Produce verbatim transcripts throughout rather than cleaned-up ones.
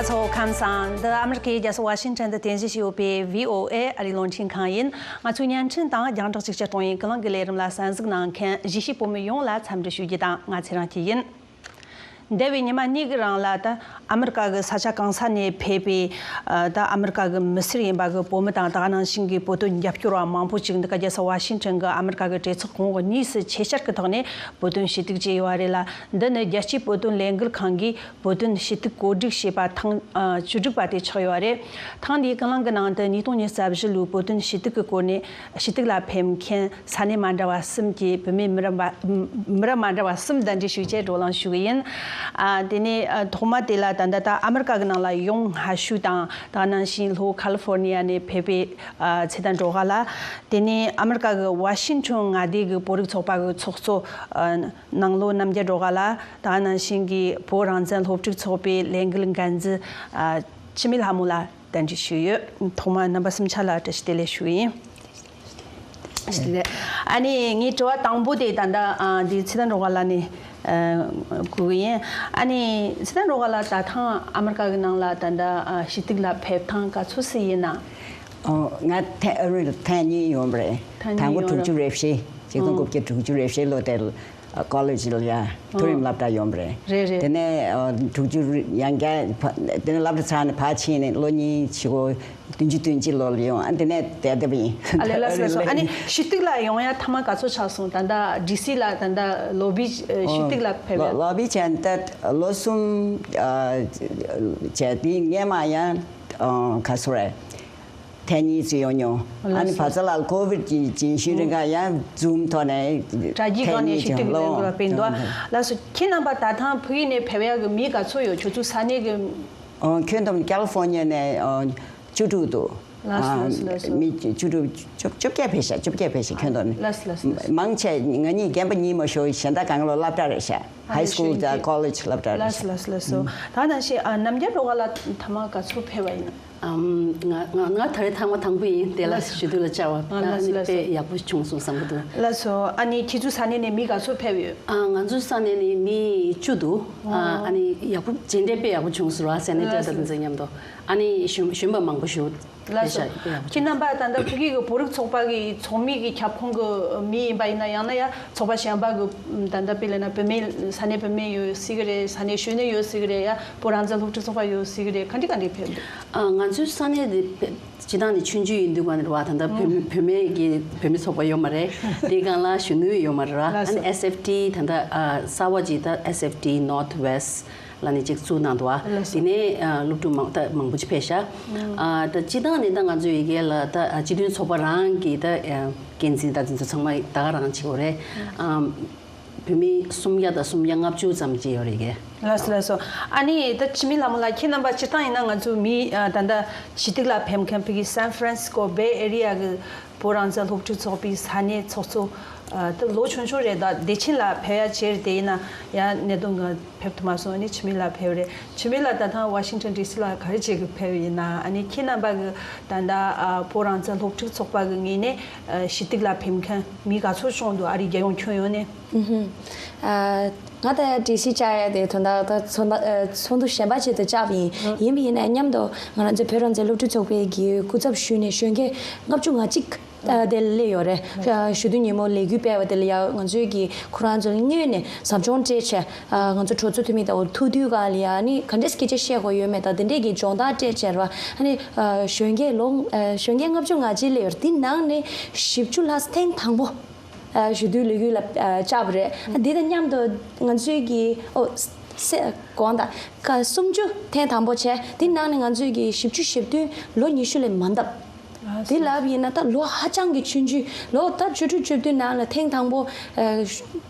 ཚོ་ཁམས་བཟང་། འདི་ཨ་མི་རི་ཀའི་རྒྱལ་ས་ཝ་ཤིང་ཊོན་དུ་རྟེན་གཞི་བྱས་ཡོད་པའི་བྷི་ཨོ་ཨེ་ཨ་རིའི་རླུང་འཕྲིན་ཁང་ཡིན། ང་ཚོའི་བརྙན་འཕྲིན་དང་རྒྱང་བསྒྲགས་ཅིག་ཅར་གཏོང་ཡིན། ཀུན་གླེང་གི་ལས་རིམ་ལ་གསན་གཟིགས་གནང་མཁན་གཞིས་བྱེས་བོད་མི་ཡོངས་ལ་འཚམས་འདྲི་ཞུ་རྒྱུ་དང་། ང་ཚེ་རིང་སྐྱིད་ཡིན། འདས་པའི་ཉི་མ་གཉིས་ཀྱི་རིང་ལ་ད་ཨ་མི་རི་ཀ་གི་ས་ཆ་གང་ས་ནས་ཕེབས་པའི་ཨ་ད་ཨ་མི་རི་ཀ་གི་མི་སེར་ཡིན་པ་གི་བོད་མི་དང་། ད་ག་ནང་བཞིན་གྱི་བོད་དོན་རྒྱབ་སྐྱོར་བ་མང་པོ་ཅིག་འདི་ག་རྒྱལ་ས་ཝ་ཤིང་ཊོན་གྱི་ཨ་མི་རི་ཀ་གི་གྲོས་ཚོགས་གོང་འོག་གཉིས་སུ་ཆེད་བཅར་གྱི་ཐོག་ནས་བོད་དོན་ཞུ་གཏུག་བྱས་ཡོད་པ་རེད་ལ། འདི་ནི་རྒྱལ་སྤྱིའི་བོད་དོན་ལས་འགུལ་ཁང་གིས་བོད་དོན་ཞུ་གཏུག་གོ་སྒྲིག་བྱས་པ་ཐེངས་ཨ་བཅུ་དྲུག་པ་དེ་ཆགས་ཡོད་པ་རེད། ཐེངས་འདིའི་ཀུན་གླེང་གི་ནང་དུ་ཉིས་སྟོང་ཉི་ཤུ་རྩ་བཞི་ལོའི་བོད་དོན་ཞུ་གཏུག་གི་སྐོར་ནས་ཞུ་གཏུག་ལ་ཕེབས་མཁན་ས་གནས་མ་འདྲ་བ་གསུམ་གྱི་བུད་མེད་མི་རབས་པ་མི་རབས་མ་འདྲ་བ་གསུམ་གདན་འདྲེན་ཞུ་ཆེད་བགྲོ་གླེང་ཞུ་གི་ཡིན། ཨ་དེ་ནས་ཨ་ཐོག་མ་དེ་ལ་ད་ལྟ་ད་ཨ་མི་རི་ཀ་གི་ནང་ལ་ཡོང་སྔ་ཤོས་དང་། ད་ནང་བཞིན་ལྷོ་ཁ་ལི་ཧྥོར་ནི་ཡ་ནས་ཕེབས་པའི་ཨ་ཚེ་བརྟན་སྒྲོལ་དཀར་ལགས། དེ་ནས་ཨ་མི་རི་ཀ་གི་ཝ་ཤིང་ཊོན་མངའ་སྡེ་གི་བོད་རིགས་ཚོགས་པ་གི་ཚོགས་གཙོ་ཨ་ནང་ལོ་རྣམ་རྒྱལ་སྒྲོལ་དཀར་ལགས། ད་ནང་བཞིན་གྱི་བོད་རང་བཙན་སློབ་ཕྲུག་ཚོགས་པའི་ལས་འགུལ་འགན་འཛིན་ཨ་འཆི་མེད་ལྷ་མོ་ལགས་གདན་འདྲེན་ཞུས་ཡོད། ཐོག་མར་རྣམ་པ་གསུམ་ཆ་ལ་བཀྲ་ཤིས་བདེ་ལེགས་ཞུ་ཡིན། ཨ་ནི་ངའི་དྲི་བ་དང་པོ་དེ་ད་ལྟ་ཨ་འདི་ཚེ་བརྟན་སྒྲོལ་དཀར་ལགས་ནས་ཨ་གོ་གི་ཡིན། ཨ་ནི་ཚེ་བརྟན་སྒྲོལ་དཀར་ལགས་ད་ཐེངས་ཨ་མི་རི་ཀ་གི་ནང་ལ་ད་ལྟ་ཨ་ཞུ་གཏུག་ལ་ཕེབས་ཐེངས་ག་ཚོད་ཙམ་ཡིན་ན། ཨོ་ང་ཐེངས་ཨ་རི་ལ་ཐེངས་གཉིས་ཡོང་བ་རེད། ཐེངས་གཉིས་ཐེངས་དགུ་ཡོང་ར། དྲུག་ཅུ་རེ་བཞི། ཆིག་སྟོང་དགུ་བརྒྱ་དྲུག་ཅུ་རེ་བཞི་ལོ་དེར་ཀོ་ལེ་ཇི་ལ་ཡ་མཐོ་རིམ་སློབ་གྲྭ་ཡོང་བ་རེད། རེད་རེད། དེ་ནས་ཨ་དྲུག་ཅུ་ཡང་བསྐྱར་དེ་ནས་སློབ་གྲྭ་ཚར་ནས་ཕར་ཕྱིན་ནས་ལོ་གཉིས་བྱེད་སྒོ་བདུན་ཅུ་དོན་གཅིག་ལོ་ལ་ཡོང་། ཨ་དེ་ནས་དེ་ལྟ་བུ་ཡིན། ཨ་ལས་ལགས་སོ་ལགས་སོ། ཨ་ནི་ཞུ་གཏུག་ལ་ཡོང་ཡ་ཐ་མ་ག་ཚོད་ཆགས་སོང་། ད་ལྟ་ཌི་སི་ལ་ད་ལྟ་ལོ་བི་ཞུ་གཏུག་ལ་ཕེབས་ཡ། ལོ་བི་བྱས་ད་ལོ་གསུམ་བྱས་དེ་སྔས་མ་ཡང་ག་ཚོད་རེད། ཐེངས་གཉིས་ཙམ་ཡོང་མྱོང་། ཨ་ནི་བར་མཚམས་ལ་ཀོ་བིད་ཀྱི་རྒྱུན་ཞུགས་རིང་ག་ཡང་ཛུམ་ཐོག་ནས་དྲ་རྒྱའི་སྒང་ནས་ཞུ་གཏུག་ལས་འགུལ་སྤེལ་འདུག་ལགས་སོ། ཁྱེད་རྣམ་པ་ད་ཐེངས་ཕ་གི་ནས་ཕེབས་ཡག་གི་མི་ག་ཚོད་ཡོད། ཁྱོད་ཚོའི་ས་གནས་ཀྱི། ཨོ་ཁྱོན་བསྡོམས་ཀ་ལི་ཧྥོར་ནི་ཡ་ནས་ཨོ་བཅུ་དྲུག་འདུག་ལགས་སོ་ལགས་སོ་ལགས་སོ། མི་བཅུ་དྲུག་བཅོ་བརྒྱད་ཕེབས་ཤག་བཅོ་བརྒྱད་ཕེབས་ཤག་ཁྱོན་བསྡོམས་ནས། ལགས་སོ་ལགས་སོ་ལགས་སོ། མང་ཆེ་ང་གཉིས་རྒན་པ་གཉིས་མ་གཏོགས་གཞན་དག་གང་ལོ་སློབ་གྲྭ་རེད་ཤག་ཧའི་སི་ཀུལ་དང་ཀོ་ལེ་ཇི་སློབ་གྲྭ་རེད་ཤག་ལགས་སོ་ལགས་སོ་ལགས་སོ། ད་ནང་བཞིན་ཨ་རྣམ་རྒྱལ་སྒྲོལ་དཀར་ལགས་ཐ་མ་ག་ཚོད་ཕེབས་པ་ཡིན། ཨམ། ང་ང་ང་ད་རེས་ཐེངས་མ་དང་པོ་ཡིན། དེ་ལ་ཞུ་གཏུག་ལ་བཅར་བ། ཨ་ལགས་སོ་ལགས་སོ། དཔེ་ཡག་པོ་བྱུང་སོང་བསམ་གྱི་འདུག་ལགས་སོ། ཨ་ནི་ཁྱེད་ཚོའི་ས་གནས་ནས་མི་ག་ཚོད་ཕེབས་ཡོད། ཨ་ང་ཚོའི་ས་གནས་ནས་མི་བཅུ་འདུག་ཨ་ཨ་ནི་ཡག་པོ་མཇལ་འཕྲད་དཔེ་ཡག་པོ་བྱུང་སོང་ར། ས་གནས་ཨ་ལགས་སོ་ལགས་སོ། དེ་དང་འཛིན་མཉམ་དུ་ཨ་ནི་གཞོན་གཞོན་པ་མང་པོ་ཞིག་ལགས་སོ། ཁྱེད་རྣམ་པ་ད་ལྟ་ཕ་གི་གི་བོད་རིགས་ཚོགས་པ་གི་ཚོགས་མི་གི་ཁྱབ་ཁོངས་གི་མི་ཡིན་པ་ཡིན་ན། ཡང་ན་ཡང་ཚོགས་པ་གཞན་པ་གི་ད་ལྟ་དཔེ་ལབ་ན་བུད་མེད་ས་གནས་བུད་མེད་ཡོད་སྲིད་གི་རེད། ས་གནས་གཞོན་ནུ་ཡོད་སྲིད་གི་རེད། ཡ་བོད་རང་བཙན་སློབ་ཕྲུག་ཚོགས་པ་ཡོད་སྲིད་གི་རེད། ག་འདྲ་ག་འདྲ་ཕེབས་འདུག་ཨ་ང་ཚོའི་ས་གནས་དེ་སྤྱི་བཏང་ནས་ཆུང་ཆུང་ཡིན་དུས་ག་ནས་རེད་བ། ད་ལྟ་བུད་བུད་མེད་ཀྱི་བུད་མེད་ཚོགས་པ་ཡོད་མ་རེད། དེའི་སྒང་ལ་གཞོན་ནུ་ཡོད་མ་རེད་བ། ཨ་ནི་ཨེས་ཨེཕ་ཊི་ད་ལྟ་ཨ་གསར་བ་ཅིག་ད་ཨེས་ཨེཕ་ཊི་North West ལ་ནི་ཅིག་བཙུགས་གནང་འདུག་བ། ལགས་སོ། དེ་ནས་ཨ་སློབ་ཕྲུག་མང་ད་མང་པོ་ཅིག་ཕེབས་ཤག་ཨ་ད་སྤྱི་བཏང་ནས་ད་ང་ཚོའི་ཡི་གེ་ལ་ད་ཨ་སྤྱི་མཐུན་ཚོགས་པ་རང་གི་ད་ཨ་འགན་འཛིན་ད་དེ་ཚོ་ཚང་མ་ད་ག་རང་བྱེད་དགོས་རེད། ཨ་བུད་མེད་སུམ་བརྒྱ་དང་སུམ་བརྒྱ་ལྔ་བཅུ་ཙམ་ཅིག་ཡོད་རེད་ཡི་གེ། ལགས་སོ་ལགས་སོ། ཨ་ནི་ད་འཆི་མེད་ལྷ་མོ་ལགས། ཁྱེད་རྣམ་པ་སྤྱིར་བཏང་ཡིན་ན་ང་ཚོ་མི་ཨ་ད་ལྟ་ཞུ་གཏུག་ལ་ཕེབས་མཁན་ཕ་གི་San Francisco Bay Area གི་བོད་རང་བཙན་སློབ་ཕྲུག་ཚོགས་པའི་ས་གནས་ཚོགས་གཙོ། ཨ་ད་ལོ་ཆུང་ཆུང་རེད། ད་བདེ་ཆེན་ལ་ཕེབས་ཡ་བྱས་རེད། དེ་ཡིན་ན་ཡང་གནད་དོན་གང་ཕེབས་ཐུབ་མ་སོང་། ཨ་ནི་འཆི་མེད་ལགས་ཕེབས་རེད། འཆི་མེད་ལགས་ད་ཐེངས་ཝ་ཤིང་ཊོན་ཌི་སི་ལ་ག་རེ་བྱེད་གི་ཕེབས་ཡིན་ན། ཨ་ནི་ཁྱེད་རྣམ་པ་གི་ད་ལྟ་ཨ་བོད་རང་བཙན་སློབ་ཕྲུག་ཚོགས་པ་གི་ངོས་ནས་ཨ་ཞུ་གཏུག་ལ་ཕེབས་མཁན་མི་ག་ཚོད་བྱུང་འདུག་ཨ་རིའི་རྒྱལ་ཡོངས་ཁྱོན་ཡོངས་ནས། ཨུ་ཧུམ། ཨ་ང་ད་ཌི་སི་བཅར་ཡ་དེ་དོན་དག་ད་ཚོགས་འདུ་ཚོགས་འདུ་གཞན་པ་ཅིག་ཏུ་བཅར་བ་ཡིན། ཡིན་པ་ཡིན་ན་མཉམ་དུ་ང་རང་ཚོའི་བོད་རང་བཙན་སློབ་ཕྲུག་ཚོགས་པའི་གི་སྐུ་ཚབ་ཞུས་ནས་གཞོན་སྐྱེས་ལྔ་བཅུ་ང་གཅིག་ཨ་དེ་ལ་སླེབས་ཡོད་རེད། ཨ་ཞོ་སྟོན་ཉིན་མོ་ལས་འགུལ་སྤེལ་བ་དེ་ལ་ཡ་ང་ཚོའི་གི་ཁོ་རང་ཚོ་ལ་དངོས་ནས་ཟབ་སྦྱོང་སྤྲད་བྱས། ཨ་ང་ཚོ་གྲོས་ཚོགས་འཐུས་མི་དང་ཐུག་དུས་ག་ལ་ཡ་ནི་ག་འདྲས་སྐད་ཆ་བཤད་དགོས་ཡོད་མེད་དང་དེ་འདྲས་ཀྱི་སྦྱོང་བརྡར་སྤྲད་བྱས་རེད་བ། ཨ་ནི་ཨ་གཞོན་སྐྱེས་ལོ་ཨ་གཞོན་སྐྱེས་ལྔ་བཅུ་ང་གཅིག་སླེབས་ཡོད་རེད། དེ་ནང་ནས་བཞི་བཅུ་ལྷག་ཐེངས་དང་པོ། ཨ་ཞུ་གཏུག་ལས་འགུལ་ལ་ཨ་བཅར་བ་རེད། ཨ་འདི་དང་མཉམ་དུ་ང་ཚོའི་གི་ཨོ་སེ་དགོངས་དག་ཀ་སུམ་ཅུ་ཐེངས་དང་པོ་བྱས། དེ་ནང་ནས་ང་ཚོའི་གི་བཞི་བཅུ་ཞེ་བདུན་ལོ་ཉི་ཤུ་ལས་མ་འདབ། ཨ་དེ་ལབ་ཡིན་ན་ད་ལོ་ཧ་ཅང་གི་ཆུང་ཆུང་། ལོ་ད་བཅུ་དྲུག་བཅུ་བདུན་ནང་ལ་ཐེངས་དང་པོ་ཨ་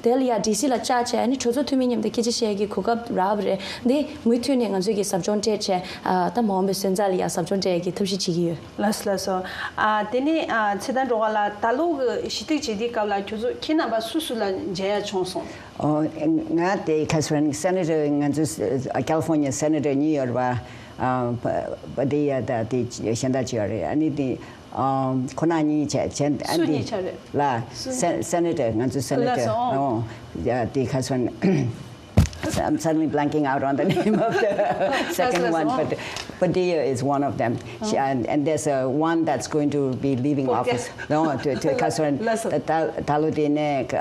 དེ་ལ་ཡ་ཌི་སི་ལ་བཅར་བྱས། ཨ་ནི་གྲོས་ཚོགས་འཐུས་མི་མཉམ་དུ་སྐད་ཆ་བཤད་ཀྱི་གོ་སྐབས་རག་པ་རེད། འདི་མུ་མཐུད་ནས་ང་ཚོའི་གི་ཟབ་སྦྱོང་སྤྲད་བྱས། ཨ་ད་མ་འོངས་པའི་སོན་རྩ་ལ་ཡ་ཟབ་སྦྱོང་སྤྲད་ཀྱི་ཐབས་ཤེས་བྱེད་ཀྱི་ཡོད། ལགས་སོ་ལགས་སོ། ཨ་དེ་ནས་ཨ་ཚེ་བརྟན་སྒྲོལ་དཀར་ལགས། ད་ལོ་གི་ཞུ་གཏུག་བྱེད་དུས་སྐབས་ལ་ཁྱོད་ཚོ་ཁྱེད་རྣམ་པ་སུ་སུ་ལ་མཇལ་ཡ་བྱུང་སོང་། ཨོ་ང་དེ་ཁ་སང་སེ་ནེ་ཊར་ང་ཚོ་ཀ་ལི་ཧྥོར་ནི་ཡ་སེ་ནེ་ཊར་གཉིས་ཡོད་རེད་བ། ཨ་པ་པ་དེ་ཡ་ད་དེ་གཞན་དག་ཅིག་ཡོད་རེད། ཨ་ནི་དེ་ཨ་ཁོ་ན་གཉིས་བྱས་བྱས་ཨ་སུ་དེ་གཉིས་ཆགས་རེད། ལ་སུ་སེ་སེ་ནེ་ཊར་ང་ཚོ་སེ་ནེ་ཊར་ལགས་སོ། ཨོ་ཡ་དེ་ཁ་སང་། ཁ་ I'm suddenly blanking out on the name of the second one, but Padilla is one of them. She, and, and there's a one that's going to be leaving office. No, to, to Castro. ད་ད་ལོ་དེ་ནས་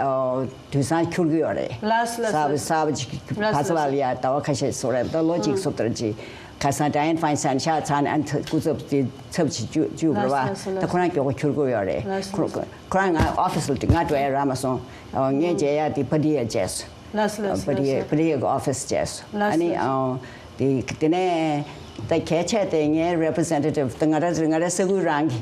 དུས་སང་འཁྱུར་གི་ཡོད་རེད། ལགས་སོ། ལགས་སོ། གསར་པ་ཅིག་ཕ་ས་བ་ལ་ཡ་ཟླ་བ་ཁ་ཤས་སོ་རེད། ད་ལོ་གཅིག་སོ་ལྟར་ཅིག་ཁ་སང་Dianne Feinstein ཤ་ཚ་ནས་སྐུ་ཚབ་དེ་ཚབ་ཅིག་བཅུག་བཅུག་རེད་བ། ད་ཁོ་རང་མགྱོགས་པོ་འཁྱུར་དགོས་ཡོད་རེད། ཁོ་ཁོ་རང་ང་office ལ་ང་འགྲོ་ཡ་རག་མ་སོང་། ངས་མཇལ་ཡ་དེ་Padilla བྱས་སོང་། ལགས་སོ། ལགས་སོ། Padilla Padilla གི་office བྱས་སོང་། ལགས་སོ། ཨ་ནི་ལགས་སོ། དེ་དེ་ནས་ད་གལ་ཆེ་དེ་ངའི་representative ད་ང་རང་ང་རང་ས་ཁུལ་རང་གི་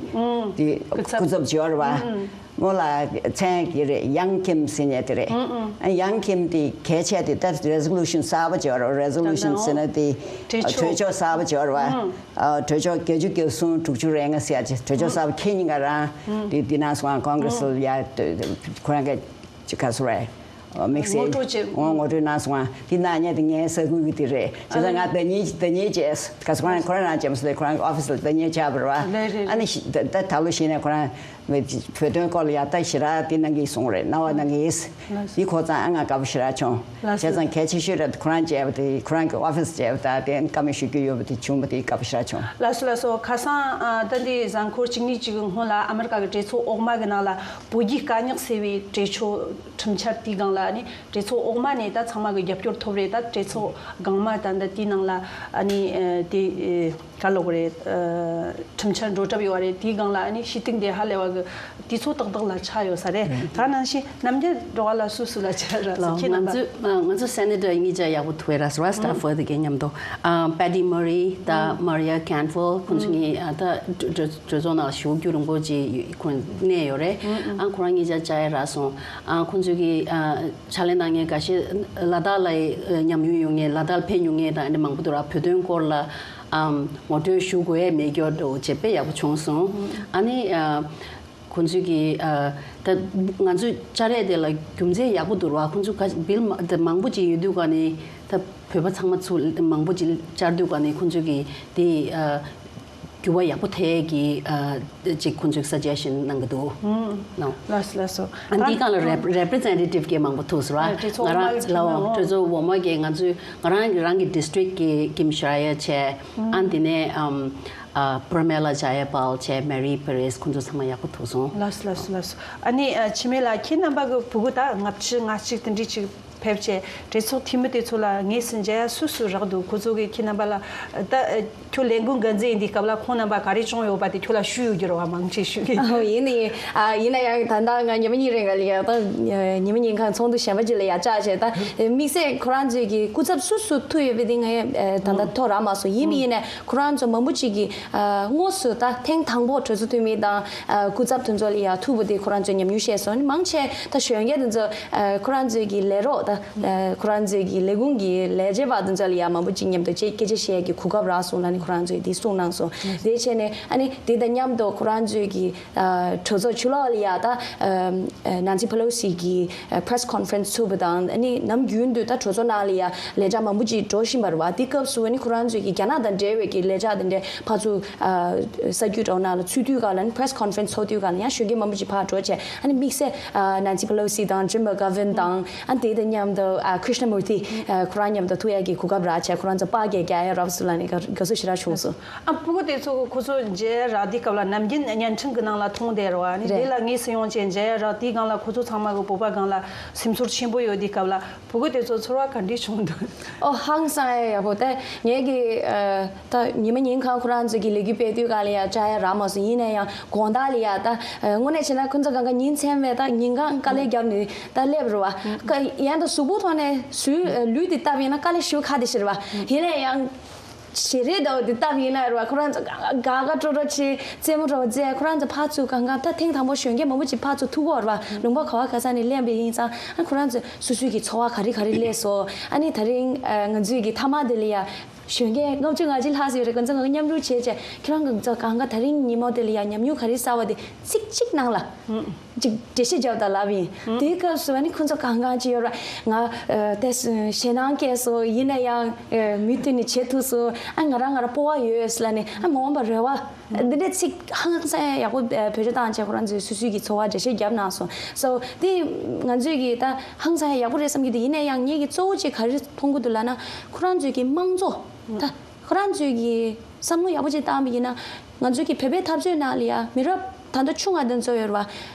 དེ་སྐུ་ཚབ་བྱས་ཡོད་རེད་བ། མོ་ལ་མཚན་གྱི་རེད། Young Kim ཟེར་མཁན་དེ་རེད། ཨ། Young Kim དེ་གལ་ཆེ་དེ་ད་resolution གསར་པ་བྱས་ཡོད་རེད། Resolution ཟེར་ན་དེ་གྲོས་ཆོད་གྲོས་ཆོད་གསར་པ་བྱས་ཡོད་རེད་བ། ཨ། གྲོས་ཆོད་བརྒྱད་ཅུ་གྱ་གསུམ་དྲུག་ཅུ་རེ་ལྔ་ཟེར་ཡ་ཅིག་གྲོས་ཆོད་གསར་པ་ཁྱེད་གཉིས་ཀ་རང་དེ་དེ་ནང་སོང་Congress ལ་ཡ་ཁོ་རང་གི་ཅིག་ག་སོ་རེད། དམིགས་བསལ་ངོ་སྤྲོད་བྱེད། ངོ་ངོ་སྤྲོད་གནང་སོང་ང་། འདི་གནང་མཁན་དེ་ངའི་ས་ཁུལ་གྱི་དེ་རེད། བྱས་ཙང་ང་ཟླ་ཉིན་ཟླ་ཉིན་བྱས། ག་ས་ཁོ་རང་ཁོ་རང་རང་བྱས་མ་སོང་། ཁོ་རང་གི་office ལ་ཟླ་ཉིན་བྱས་པ་རེད་བ། རེད་རེད། ཨ་ནི་ཤི་ད་ད་ད་ལོ་གཞི་ནས་ཁོ་རང་བོད་དོན་སྐོར་ལ་ཡ་ད་ཞེ་དྲག་དེ་གནང་གི་སོང་རེད། གནང་བ་གནང་གི་ཡིན། འདི་གོ་ཙང་ཨ་ང་དགའ་པོ་ཞེ་དྲག་བྱུང་། ལགས་སོ། བྱས་ཙང་གལ་ཆེ་ཤོས་རེད། ཁོ་རང་བྱས་པ་དེ་ཁོ་རང་གི་office བྱས་པ་ད་དེ་བཀའ་མོལ་ཞུ་རྒྱུ་ཡོད་པ་དེ་བྱུང་བ་དེ་དགའ་པོ་ཞེ་དྲག་བྱུང་། ལགས་སོ། ལགས་སོ། ཁ་སང་ཨ་ད་འདི་གཟའ་འཁོར་གཅིག་གཉིས་ཅིག་གི་སྔོན་ལ་ཨ་མེ་རི་ཀ་གི་གྲོས་ཚོགས་འོག་མ་གི་ནང་ལ་བོད་རྒྱའི་དཀའ་རྙོག་སེལ་བའི་གྲོས་ཆོད་ཁྲིམས་འཆར་དེའི་སྒང་ལ་ཨ་ནི་གྲོས་ཚོགས་འོག་མ་ནས་ད་ཚང་མ་གི་རྒྱབ་སྐྱོར་ཐོབ་རེད། ད་གྲོས་ཚོགས་སྒང་མ་ད་ད་དེའི་ནང་ལ་ཨ་ནི་ཨ་དེ་ཨ་ག་ལབ་དགོས་རེད། ཨ་ཁྲིམས་འཆར་འགྲོ་གྲབས་ཡོད་རེད། དེའི་སྒང་ལ་ཨ་ནི་ཞུ་གཏུག་དེ་ཧ་ལས་པ་གི་དུས་ཚོད་ཏག་ཏག་ལ་ཆགས་ཡོད་ས་རེད། ད་ནང་བཞིན་རྣམ་རྒྱལ་རྡོ་རྗེ་ལགས་སུ་སུ་ལ་ཆགས་ར་ལ་ཁྱེད་རྣམ་པ། ང་ཚོ་ང་ཚོ་Senator གཉིས་ཆ་ཡག་པོ་ཐུག་ཡོད་ར་སོ་Stafford གི་མཉམ་དུ། ཨ་Patty Murray དང་Marielle Canfield ཁོང་ཚོ་གཉིས་ཨ་ད་གྲོས་གྲོས་ཚོགས་ནང་ཞུ་རྒྱུ་རིང་པོ་ཅིག་ཁོང་གནས་ཡོད་རེད། ཨ་ཁོ་རང་གཉིས་ཆ་བཅར་ཡ་རག་སོང་། ཨ་ཁོང་ཚོ་གི་ཨ་ཕྱག་ལས་གནང་མཁན་འགའ་ཤས་ལ་དྭགས་ལ་ཉམས་མྱོང་ཡོད་མཁན་ལ་དྭགས་ལ་ཕེབས་མྱོང་མཁན་དང་ཨ་ནི་མང་པོ་འདུག་ར། བོད་དོན་སྐོར་ལ་ཨམ་ངོ་སྤྲོད་ཞུ་དགོས་ཡས་མེད་སྐྱོ་འགྲོ་བྱས་དཔེ་ཡག་པོ་བྱུང་སོང་། ཨ་ནི་ཨ་ཁོང་ཚོས་ཀྱི་ཨ་ད་ང་ཚོས་བཅར་ཡས་དེ་ལ་རྒྱུ་མཚན་ཡག་པོ་འདུག་ར། ཁོང་ཚོས་ག་བིལ་མ་དེ་མང་པོ་ཅིག་ཡོད་དུས་ག་ནས་ད་བོད་པ་ཚང་མ་ཚུར་མང་པོ་ཅིག་བཅར་དུས་ག་ནས་ཁོང་ཚོས་ཀྱི་དེ་ཨ་འགྱུར་བ་ཡག་པོ་ཐེབས་ཀྱི་ཨ་ཅིག་ཁོང་ཚོས་སཱ་ཇེ་ཤན་གནང་གི་འདུག་ནོ། ལགས་སོ་ལགས་སོ། ཨ་འདི་སྒང་ལ་རེབ་རེབ་རི་པི་རི་ཛེན་ཊེ་ཊིབ་ཀྱི་མང་པོ་ཐུག་སོང་ར། ཨ་གྲོས་ཚོགས་ང་རང་འོག་མ་གི་ལའོ་ཁྲིམས་ནང་། གྲོས་ཚོགས་འོག་མ་གི་ང་ཚོའི་ང་རང་གི་རང་གི་ཌི་སི་ཊིག་གི་ཀིམ་ཤ་ར་ཡ་བྱས། ཨ་འདི་ནས་ཨམ་ཨ་པུར་མེ་ལ་ཇ་ཡ་པཱལ་བྱས། མེ་རི་པེ་རེས། ཁོང་ཚོ་ཚང་མ་ཡག་པོ་ཐུག་སོང་། ལགས་སོ་ལགས་སོ་ལགས་སོ། ཨ་ནི་ཨ་འཆི་མེད་ལགས་ཁྱེད་རྣམ་པ་གི་ཕྲུ་གུ་ད་ལྔ་བཅུ་ང་གཅིག་དེ་འདྲ་ཅིག་ཕེབས་བྱས་གྲོས་ཚོགས་འཐུས་མི་དེ་ཚོ་ལ་དངོས་སུ་མཇལ་ཡ་སུ་སུ་རག་འདུག་ཁོ་ཚོ་གིས་ཁྱེད་རྣམ་པ་ལ་ད་ཁྱོད་ལས་འགུལ་འགན་འཛིན་ཡིན་དུས་སྐབས་ལ་ཁོང་རྣམ་པ་ག་རེ་བྱུང་ཡོད་པ་དེ་ཁྱོད་ལ་ཞུས་ཡོད་རྒྱུ་རེད་བ། མང་ཆེ་ཞུས་ཀྱི། ཨོ་ཡིན་ནི་ཡིན། ཨ་ཡིན་ན་ཡང་ད་ལྟ་ང་ཉི་མ་གཉིས་རིང་ལ་ཡ་ད་ཉི་མ་ཉིན་གང་ཚོགས་འདུ་གཞན་པ་ཅིག་ལ་ཡ་བཅར་བྱས། ད་དམིགས་བསལ་ཁོ་རང་ཚོའི་གི་སྐུ་ཚབ་སུ་སུ་ཐུག་ཡོད་པ་དེ་ངས་ད་ལྟ་ཐོ་རག་མ་སོང་། ཡིན་པ་ཡིན་ནའི་ཁོ་རང་ཚོ་མང་པོ་ཅིག་གིས་དངོས་སུ་ད་ཐེངས་དང་པོ་གྲོས་ཚོགས་འཐུས་མི་དང་སྐུ་ཚབ་དེ་ཚོ་ལ་ཡ་ཐུག་པ་དེ་ཁོ་རང་ཚོས་ཉམས་མྱོང་བཤད་སོང་། ནི་མང་ཆེ་ད་གཞོན་སྐྱེས་དེ་ཚོ་ཁོ་རང་ཚོའི་གི་ལས་རོགས་ད། ཁོ་རང་ཚོའི་གི་ལས་ཁུངས་ཀྱི་ལས་བྱེད་པ་དེ་ཚོ་ལ་ཡང་མང་པོ་ཅིག་མཉམ་དུ་ཅིག་སྐད་ཆ་བཤད་ཀྱི་གོ་སྐབས་རག་སོང་ལབ་ནས་ཁོ་རང་ཚོས་དེ་གསུངས་གནང་སོང་། དེ་བྱས་ནས་ཨ་ནི་དེ་དང་མཉམ་དུ་ཁོ་རང་ཚོའི་གི་གྲོས་ཚོགས་ཕྱི་ལོགས་ལ་ཡ་ད་Nancy Pelosi གི་press conference ཚུགས་པ་དང་། ཨ་ནི་ནམ་རྒྱུན་དུ་ད་གྲོས་ཚོགས་ནང་ལ་ཡ་ལས་བྱ་མང་པོ་ཅིག་འགྲོ་བཞིན་པ་རེད་བ། དེ་སྐབས་སུ་ཨ་ནི་ཁོ་རང་ཚོའི་གི་རྒྱ་ནག་དང་འབྲེལ་བའི་གི་ལས་བྱ་དེ་འདྲ་ཕར་ཚུར་ས་རྒྱུད་འགྲོ་ནང་ལ་ཚུད་དུས་ག་ལ་ནི་press conference ཚོགས་དུས་ག་ལ་ཡང་གཞོན་སྐྱེས་མང་པོ་ཅིག་ཕར་འགྲོ་བྱས། ཨ་ནི་དམིགས་བསལ་Nancy Pelosi དང་Jim McGovern དང་ཨ་དེ་དང་མཉམ་དུ་Krishnamurti ཁོ་རང་མཉམ་དུ་ཐུག་ཡག་གི་གོ་སྐབས་རག་བྱས། ཁོ་རང་ཚོ་པར་རྒྱག་རྒྱག་ཡ་རག་སོང་ལབ་ནས་དགའ་བསུ་ཞེ་དྲག་བྱུང་སོང་། ཨ་ཕྲུ་གུ་དེ་ཚོ་ཁོ་ཚོ་མཇལ་རག་དུས་སྐབས་ལ་ནམ་རྒྱུན་བརྙན་འཕྲིན་གྱི་ནང་ལ་མཐོང་བསྡད་རེད་བ། ཨ་ནི་དེ་ལ་དངོས་སུ་ཡོང་བྱས་མཇལ་ཡ་རག་དུས་སྒང་ལ་ཁོ་ཚོ་ཚང་མ་གི་བོད་པ་སྒང་ལ་སེམས་ཚོར་ཆེན་པོ་ཡོད་དུས་སྐབས་ལ། ཕྲུ་གུ་དེ་ཚོ་ཚོར་བ་ག་འདྲ་བྱུང་འདུག་ཨོ་ཧང་སང་ཡ་ཡག་པོ། ད་ངས་ཀྱི་ཨ་ད་ཉི་མ་ཉིན་གང་ཁོ་རང་ཚོ་གི་ལས་འགུལ་སྤེལ་དུས་ག་ལ་ཡ་བཅར་ཡ་རག་མ་སོང་། ཡིན་ན་ཡང་དགོང་དག་ལ་ཡ་ད་ཨ་དངོས་གནས་བྱས་ན་ཁོ་ཚོ་གང་ག་ཉིན་མཚན་མེད་ད་ཉིན་གང་དཀའ་ལས་བརྒྱབ་ནས་ད་སླེབས་རེད་བ། ཡན་དུ་གཟུགས་པོ་ཐོག་ནས་སུའི་ལུས་དེ་བཏབ་ཡིན་ན་དཀའ་ལས་ཞེ་པོ་ཁག་དེ་ཤི་རེད་བ། ཡིན་ན་ཡང་། ཞེ་རེད་འདུག་དེ་སྟབས་ཡིན་ན་རེད་བ། ཁོ་རང་ཚོ་དགའ་དགའ་སྤྲོ་སྤྲོ་བྱེད། རྩེད་མོ་འདྲ་བོ་རྩེ། ཁོ་རང་ཚོ་ཕར་ཚུར་གང་གང་ད་ཐེངས་དང་པོ་གཞོན་སྐྱེས་མང་པོ་ཅིག་ཕར་ཚུར་ཐུག་གོ་རེད་བ། ལུང་པ་ག་བ་ག་ས་ནས་སླེབས་པ་ཡིན་ཙང་། ཨ་ཁོ་རང་ཚོ་སོ་སོའི་གི་འཚོ་བ་ག་རེ་ག་རེ་སླེབས་སོང་། ཨ་ནི་ད་རིང་ཨ་ང་ཚོའི་གི་མཐའ་མ་དེ་ལ་ཡ་ གཞོན་སྐྱེས་ལྔ་བཅུ་ང་གཅིག་ལྷག་ཙམ་ཡོད་རེད། ཁོང་ཚོ་ང་མཉམ་རུབ་བྱས་བྱས་ཁྱེད་རང་གི་ཚོ་གང་ག་དེ་རིང་ཉིན་མོ་དེ་ལ་ཡ་ཉམས་མྱོང་ག་རེ་བསགས་པ་དེ་ཚིག་གཅིག་ནང་ལ་ཅིག་འགྲེལ་བཤད་རྒྱབ་དང་ལབ་ཡིན། དེའི་སྐབས་སུ་ཨ་ནི་ཁོང་ཚོ་གང་གང་ཅིག་ཡོད་ར། ང་ཨ་དེ་ཞེད་སྣང་སྐྱེས་སོང་། ཡིན་ན་ཡང་ཨ་མུ་མཐུད་ནས་བྱེད་ཐུབ་སོང་། ཨ་ང་རང་ང་རང་སྤོབས་པ་ཡོད་ལབ་ནས། ཨ་མ་འོངས་པར་རེ་བ་འདི་འདྲའི་ཚིག་ཧང་སང་ཡག་པོ་ཨ་བེད་སྤྱོད་བཏང་བྱས་ཁོ་རང་ཚོའི་སོ་སོའི་གི་ཚོར་བ་འགྲེལ་བཤད་བརྒྱབ་གནང་སོང་། སོ་དེ་ང་ཚོས་གི་ད་ཧང་སང་ཡག་པོ་རེད་བསམ་གྱི་འདུག་ཡིན་ན་ཡང་ངེད་ཀྱི་གཙོ་བོ་གཅིག་ག་རེ་མཐོང་གི་འདུག་ལབ་ན། ཁོ་རང་ཚོའི་གི་དམངས་གཙོ་ད་ཁོ་རང་ཚོའི་གི་བསམ་བློ་ཡག་པོ་ཅིག་བཏང་བ་ཡིན་ན། ང་ཚོའི་གི་བོད་པའི་འཐབ་རྩོད་ནང་ལ་ཡ་མི་རབས་ད་ལྟ་ཆུང་བ་དེ་ཚོ་ཡོད་རེད་བ།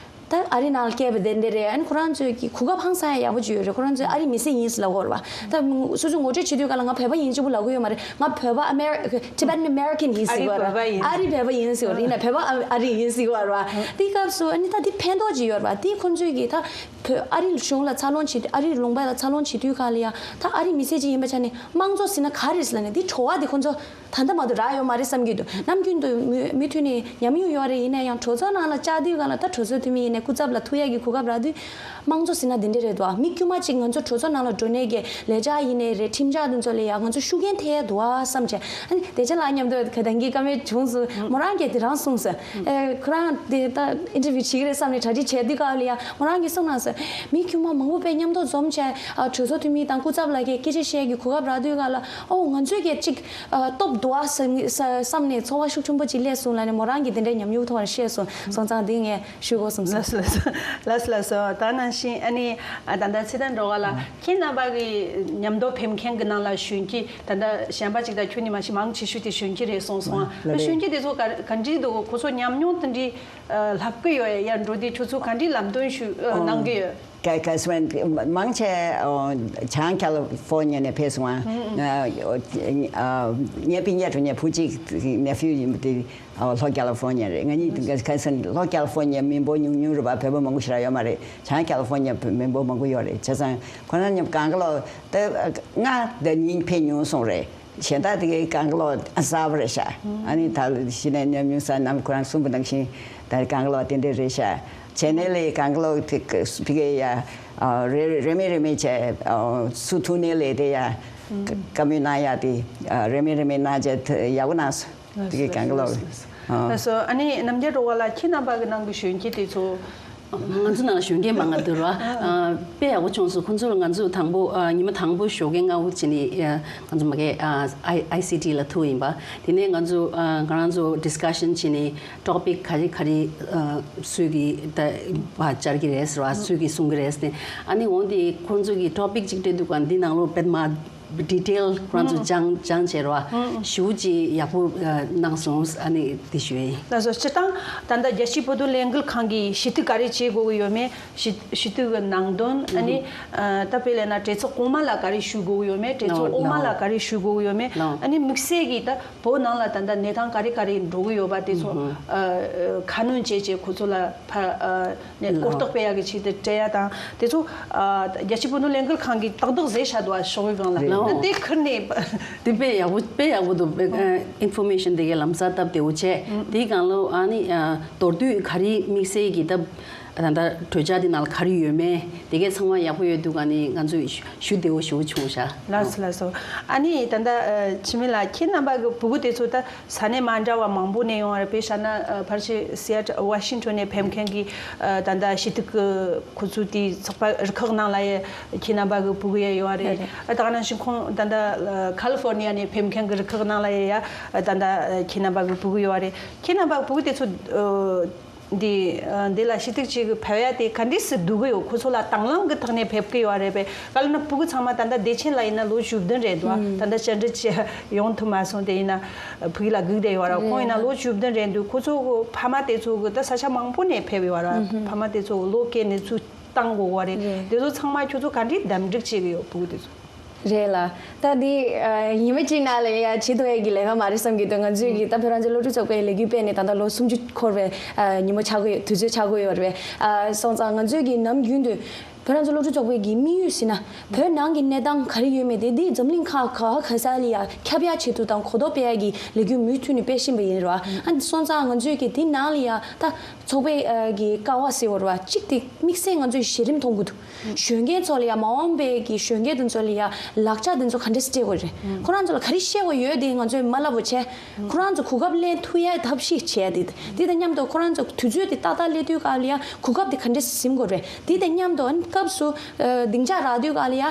ད་ཨ་རི་ནང་ལ་སྐྱེས་པ་དེ་འདྲ་རེད། ཨ་ནི་ཁོ་རང་ཚོའི་གི་གོ་སྐབས་ཧང་སང་ཡག་པོ་ཅིག་ཡོད་རེད། ཁོ་རང་ཚོས་ཨ་རི་མི་སེར་ཡིན་ཟེར་ལབ་ཀྱི་ཡོད་རེད་བ། ད་སོ་སོ་ངོ་སྤྲོད་བྱེད་དུས་ག་ལ་ང་བོད་པ་ཡིན་གཅིག་པུ་ལབ་ཀྱི་ཡོད་མ་རེད། ང་བོད་པ་ཨ་མེ་རི་Tibetan American ཡིན་ཟེར་གྱི་ཡོད་རེད། ཨ་རི་བོད་པ་ཡིན་ཟེར་གྱི་ཡོད་རེད། ཡིན་ན་བོད་པ་ཨ་རི་ཡིན་ཟེར་གྱི་ཡོད་རེད་བ། དེའི་སྐབས་སུ་ཨ་ནི་ད་དེ་ཕན་ཐོགས་ཅིག་ཡོད་རེད་བ། དེ་ཁོ་ཚོས་གི་ད་བོད་ཨ་རི་གཞུང་ལ་འཚར་ལོངས་བྱེད་དུས། ཨ་རི་ལུང་པ་ལ་འཚར་ལོངས་བྱེད་དུས་ག་ལ་ཡ་ད་ཨ་རི་མི་སེར་ཅིག་ཡིན་པ་ཆ་ནས་དམངས་གཙོ་ཟེར་ན་ག་རེ་ཟེར་ལབ་ནས། དེ་བྲོ་བ་དེ་ཁོ་ཚོ་ད་ལྟ་མ་གཏོགས་རག་ཡོད་མ་རེད་བསམ་གྱི་འདུག་ནམ་རྒྱུན་དུ་མུ་མུ་མཐུད་ནས་ཉམས་མྱོང་ཡོད་རེད། ཡིན་ན་ཡང་གྲོས་ཚོགས་ནང་ལ་བཅར་དུས་ག་ལ། ད་གྲོས་ཚོགས་འཐུས་མི་ཡིན་ནའི་སྐུ་ཚབ་ལ་ཐུག་ཡག་གི་གོ་སྐབས་རག་དུས། དམངས་གཙོ་ཟེར་ན་འདི་འདྲ་རེད་འདུག་མི་དཀྱུས་མ་གཅིག་ང་ཚོ་གྲོས་ཚོགས་ནང་ལ་འགྲོ་ནས་ཀྱི་ལས་བྱ་ཡིན་ནའི་རེད། ཁྲིམས་འཆར་དེ་ཚོ་ལ་ཡ་ང་ཚོ་ཤུགས་རྐྱེན་ཐེབས་ཡག་འདུག་བ་བསམ་བྱས། ཨ་ནི་བདེ་ཆེན་ལགས་མཉམ་དུ་ག་དང་གི་བཀའ་མོལ་བྱུང་སོང་། མོ་རང་གིས་དེ་རང་གསུངས་སོང་། ཨེ་ཁོ་རང་དེ་ད་ཨིན་ཊར་བིའུ་བྱེད་ཀྱི་རེད་བསམ་ནས་གྲ་སྒྲིག་བྱས་དུས་ག་ལ་ཡ་མོ་རང་གིས་གསུངས་གནང་སོང་། མི་དཀྱུས་མ་མང་པོ་དཔེ་མཉམ་དུ་འཛོམས་བྱས། ཨ་གྲོས་ཚོགས་འཐུས་མི་དང་སྐུ་ཚབ་ལགས་ཀྱིས་སྐད་ཆ་བཤད་ཀྱི་གོ་སྐབས་རག་དུས་ག་ལ། ཨོ་ང་ཚོས་ཀྱི་ཅིག་ཨ་སྟོབས་འདུག་ཨ་བསམ་བསམ་ནས་ཚོར་བ་ཤུགས་ཆེན་པོ་ཅིག་སླེབས་སོང་ལབ་ནས་མོ་རང་གིས་དེ་འདྲའི་ཉམས་མྱོང་ཐོག་ནས་བཤད་སོང་། སོང་ཙང་དེ་ངས་ཞུ་དགོས་བསམ་སོང་། ལགས་སོ་ལགས་སོ། ལགས་སོ་ལགས་སོ། ད་ནང་བཞིན་ཨ་ནི་ཨ་ད་ལྟ་ཚེ་བརྟན་སྒྲོལ་དཀར་ལགས། ཁྱེད་རྣམ་པ་གི་མཉམ་དུ་ཕེབས་མཁན་གྱི་ནང་ལ་གཞོན་སྐྱེས་ད་ལྟ་གཞན་པ་ཅིག་དང་ཁྱོད་གཉིས་མ་གཏོགས་མང་ཆེ་ཤོས་དེ་གཞོན་སྐྱེས་རེད་གསུངས་སོང་ཨ། ལགས་རེད། གཞོན་སྐྱེས་དེ་ཚོ་ག་ག་འདྲ་འདུག་ཁོ་ཚོ་ཉམས་མྱོང་དེ་འདྲའི་ཨ་ལྷབ་ཀྱི་ཡོད། ཡར་འགྲོ་དུས་ཁྱོད་ཚོ་ག་འདྲའི་ལམ་སྟོན་ཞུ་ཨ་ཨོ། གནང་གི་ཡོད། ག་ག་སོན་མང་ཆེ་ཨོ་བྱང་ཁ་ལི་ཧྥོར་ཉི་ཡ་ནས་ཕེབས་སོང་ཨ། ཨ་ཨ་ངའི་སྤུན་ཀྱག་གྲོགས་མོ་བུ་གཅིག་ནེ་ཕིའུ་ཡིན་པ་དེ་ཨོ་ལྷོ་ཁ་ལི་ཧྥོར་ཉི་ཡ་རེད། ང་གཉིས་དེ་ག་ག་སོན་ལྷོ་ཁ་ལི་ཧྥོར་ཉི་ཡ་མི་འབོར་ཉུང་ཉུང་རེད་པ། བོད་པ་མང་པོ་ཞེ་དྲག་ཡོད་མ་རེད། བྱང་ཁ་ལི་ཧྥོར་ཉི་ཡ་མི་འབོར་མང་པོ་ཡོད་རེད། བྱས་ཙང་ཁོ་རང་མཉམ་གང་ག་ལོ་ད་ང་ད་ཉིན་ཕེབས་མྱོང་སོང་རེད། གཞན་དག་དེ་གའི་གང་ག་ལོ་གསར་པ་རེད་ཤག་ཨ་ནི་ད་གཞི་ནས་ཉམས་མྱོང་གསར་ནམ་ཁོ་རང་གསུངས་པ་ནང་བཞིན་ད་གང་ག་ལོ་དེ་འདྲ་རེད་ཤག་བྱས་ནས་ལས་གང་ག་ལོ་དེ་དེ་གའི་ཡ་ཨ་རེ་རེ་མེད་རེ་མེད་བྱས་ཨ་སུ་ཐུག་ནས་ལས་དེ་ཡ་བཀའ་མོལ་གནང་ཡ་དེ་ཨ་རེ་མེད་རེ་མེད་གནང་བྱས་ཡག་པོ་གནང་སོང་། དེ་གའི་གང་ག་ལོ་ཨ་སོ་ཨ་ནི་རྣམ་རྒྱལ་སྒྲོལ་དཀར་ལགས། ཁྱེད་རྣམ་པ་གི་ནང་གི་གཞོན་སྐྱེས་དེ་ཚོ། ང་ཚོ་ནང་ལ་གཞོན་སྐྱེས་མང་ང་འདུག་ར། ཨ་དཔེ་ཡག་པོ་བྱུང་སོང་། ཁོང་ཚོ་ལ་ང་ཚོ་དང་པོ་ཨ་ཉི་མ་དང་པོ་ཞོགས་ཀས་སྔ་པོ་བྱས་ནས་ཨ་ང་ཚོ་མ་གི་ཨ་ཨའི་ཨའི་སི་ཊི་ལ་ཐུག་ཡིན་པ། དེ་ནས་ང་ཚོ་ཨ་ང་རང་ཚོ་ཌི་སི་ཀ་ཤན་བྱས་ནས་ཊོ་པིག་ག་རེ་ག་རེ་ཨ་སུས་ཀྱིས་ད་བ་བཅར་གྱི་རེད་ཟེར་བ། སུས་ཀྱིས་གསུང་གི་རེད་ཟེར་ནས། ཨ་ནི་འོང་དེ་ཁོང་ཚོ་གིས་ཊོ་པིག་ཅིག་སྤྲད་འདུག་ག་འདི་ནང་ལོགས་དཔེ་མ་ཌི་ཊེལ་ཁོ་རང་ཚོ་སྦྱང་སྦྱང་བྱས་ར་བ། ཞེ་པོ་ཅིག་ཡག་པོ་གནང་སོང་། ཨ་ནི་དེ་ཞུ་ཡིན། ལགས་སོ། སྤྱིར་བཏང་ད་ལྟ་རྒྱལ་སྤྱིའི་བོད་དོན་ལས་འགུལ་ཁང་གིས་ཞུ་གཏུག་ག་རེ་བྱེད་དགོས་ཀྱི་ཡོད་མེད། ཞུ་ཞུ་གཏུག་གི་ནང་དོན། ཨ་ནི་ད་དཔེ་ལབ་ན་གྲོས་ཚོགས་གོང་མ་ལ་ག་རེ་ཞུ་དགོས་ཀྱི་ཡོད་མེད། གྲོས་ཚོགས་འོག་མ་ལ་ག་རེ་ཞུ་དགོས་ཀྱི་ཡོད་མེད། ཨ་ནི་དམིགས་བསལ་གྱིས་ད་བོད་ནང་ལ་ད་ལྟ་གནས་སྟངས་ག་རེ་ག་རེ་འགྲོ་གི་ཡོད་པ་དེ་ཚོ་ཁ་སྣོན་བྱས་བྱས་ཁོ་ཚོ་ལ་ཕར་ནས་གོ་རྟོགས་སྤེལ་ཡག་གི་ཆེད་དུ་སྤྲད་ཡ་དང་། དེ་ཚོ་རྒྱལ་སྤྱིའི་བོད་དོན་ལས་འགུལ་ཁང་གིས་ཏག་ཏག་བཟོས་བཞག་འདུག་ཨ། ཤོག་གུའི་སྒང་ལ། ལགས། དེ་ཁུར་ནས། དེ་དཔེ་ཡག་པོ་དཔེ་ཡག་པོ་འདུག་ཨིན་ཕོར་མེ་ཤན་དེ་གའི་ལམ་སང་སྟབས་བདེ་པོ་བྱས། དེའི་སྒང་ལ་ཨ་ནི་མདོར་བསྡུས་ག་རེ་དམིགས་བསལ་གྱི་ད་ད་ལྟ་གྲོས་འཆར་དེ་ནང་ལ་ག་རེ་ཡོད་མེད་དེ་གའི་ཚང་མ་ཡག་པོ་ཡོད་འདུག་ཨ་ནི་ང་ཚོས་ཞུ་བདེ་པོ་ཞེ་པོ་བྱུང་ཤག་ལགས་སོ་ལགས་སོ། ཨ་ནི་ད་ལྟ་འཆི་མེད་ལགས། ཁྱེད་རྣམ་པ་གི་ཕྲུ་གུ་དེ་ཚོ་ད་ས་གནས་མ་འདྲ་བ་མང་པོ་ནས་ཡོང་བ་རེད། དཔེར་བཞག་ན་ཕལ་ཆེར་སི་ཨེ་ཊལ་ཝ་ཤིང་ཊོན་ནས་ཕེབས་མཁན་གྱི་ད་ལྟ་ཞུ་གཏུག་གི་ཁོ་ཚོའི་དེའི་ཚོགས་པ་རུ་ཁག་ནང་ལ་ཡ་ཁྱེད་རྣམ་པ་གི་ཕྲུ་གུ་ཡ་ཡོད་རེད། རེད། ཨ་ད་ག་ནང་བཞིན་ཁོང་ད་ལྟ་ཁ་ལི་ཧྥོར་ནི་ཡ་ནས་ཕེབས་མཁན་གྱི་རུ་ཁག་ནང་ལ་ཡ་ད་ལྟ་ཁྱེད་རྣམ་པ་གི་ཕྲུ་གུ་ཡོད་རེད། ཁྱེད་རྣམ་པ་གི་ཕྲུ་གུ་དེ་ཚོ་འདི་འདི་ལ་ཞུ་གཏུག་ཅིག་ཕེབས་ཡ་དེ་ག་འདྲས་སེ་འདུག་གི་ཡོད། ཁོ་ཚོ་ལ་དང་བླངས་ཀྱི་ཐོག་ནས་ཕེབས་ཀྱི་ཡོད་རེད་པས། ག་ལ་ན་ཕྲུ་གུ་ཚང་མ་ད་ལྟ་བདེ་ཆེན་ལ་ཡིན་ན་ལོ་བཅུ་བདུན་རེད་འདུག་ད་ལྟ་བཅར་འདྲི་བྱེད་ཡོང་ཐུབ་མ་སོང་། དེ་ཡིན་ན་ཕ་གི་ལ་སྒུག་བསྡད་ཡོད་ར། ཁོང་ཡིན་ན་ལོ་བཅུ་བདུན་རེད་འདུག་ཁོ་ཚོ་གི་ཕ་མ་དེ་ཚོ་གི་ད་ས་ཆ་མང་པོ་ནས་ཕེབས་ཡོད་ར། ཕ་མ་དེ་ཚོ་གི་ལོ་སྐད་ནས་ཚུར་བཏང་དགོས་གོ་རེད། དེ་ཚོ་ཚང་མ་ཁྱོད་ཚོ་ག་འདྲས་འདེམས་སྒྲིག་བྱེད་ཀྱི་ཡོད་ཕྲུ་གུ་དེ་ཚོ། རེད་ལ། ད་འདི་ཉི་མ་གཅིག་ནང་ལ་ཡ་བྱེད་ཐུབ་ཡས་ཀྱི་ལས་ཀ་མ་རེད་བསམ་གྱི་འདུག་ང་ཚོས་ཀྱི་ད་བོད་རང་བཙན་སློབ་ཕྲུག་ཚོགས་པའི་ལས་འགུལ་སྤེལ་ནས་ད་ལྟ་ལོ་སུམ་ཅུ་འཁོར་བའི་ཉིན་མོ་ཆགས་ཀྱི་ཡོད། དུས་ཚོད་ཆགས་ཀྱི་ཡོད་རེད། སོང་ཙང་ང་ཚོས་ཀྱི་ནམ་རྒྱུན་དུ། བོད་རང་བཙན་སློབ་ཕྲུག་ཚོགས་པའི་གི་དམིགས་ཡུལ་ཟེར་ན། བོད་ནང་གི་གནས་སྟངས་ག་རེ་ཡོད་མེད་དེ་འདི་འཛམ་གླིང་ཁག་ག་ག་ས་ལ་ཡ་ཁྱབ་ཡ་ཆེད་དུ་དང་གོ་རྟོགས་སྤེལ་ཡ་གི་ལས་འགུལ་མུ་མཐུད་ནས་སྤེལ་བཞིན་པ་ཡིན་རེད་བ། ཨ་ནི་སོང་ཙང་ང་ཚོས་གི་འདི་ནང་ལ་ཡ་ད་ཚོགས་པའི་ཨ་གི་ཀ་བ་ཟེར་བ་རེད་བ། གཅིག་དེ་དམིགས་བསལ་ང་ཚོས་གཞི་རིམ་མཐོང་གི་འདུག་གཞོན་སྐྱེས་ཚོ་ལ་ཡ་མ་འོངས་པའི་གི་གཞོན་སྐྱེས་དེ་ཚོ་ལ་ཡ་ལག་ཆ་དེ་ཚོ་ག་འདྲས་སྤྲད་དགོས་རེད། ཁོ་རང་ཚོ་ལ་ག་རེ་བཤད་དགོས་ཡོད་དེ་ང་ཚོས་མ་ལབ་པ་བྱས། ཁོ་རང་ཚོ་གོ་སྐབས་ལེན་ཐུབ་ཡ་ཐབས་ཤེས་བྱས་ཏེ། དེ་དང་མཉམ་དུ་ཁོ་རང་ཚོ་དུས་ཚོད་དེ་ཏག་ཏག་སླེབས་དུས་སྐབས་ལ་ཡ་གོ་སྐབས་དེ་ག་འདྲས་ཟིན་དགོས་རེད། དེ་དང་མཉམ་དུ་ཨ་ནི་སྐབས་སུ་ཨ་སྡིངས་ཆ་རག་དུས་སྐབས་ལ་ཡ་ཨ་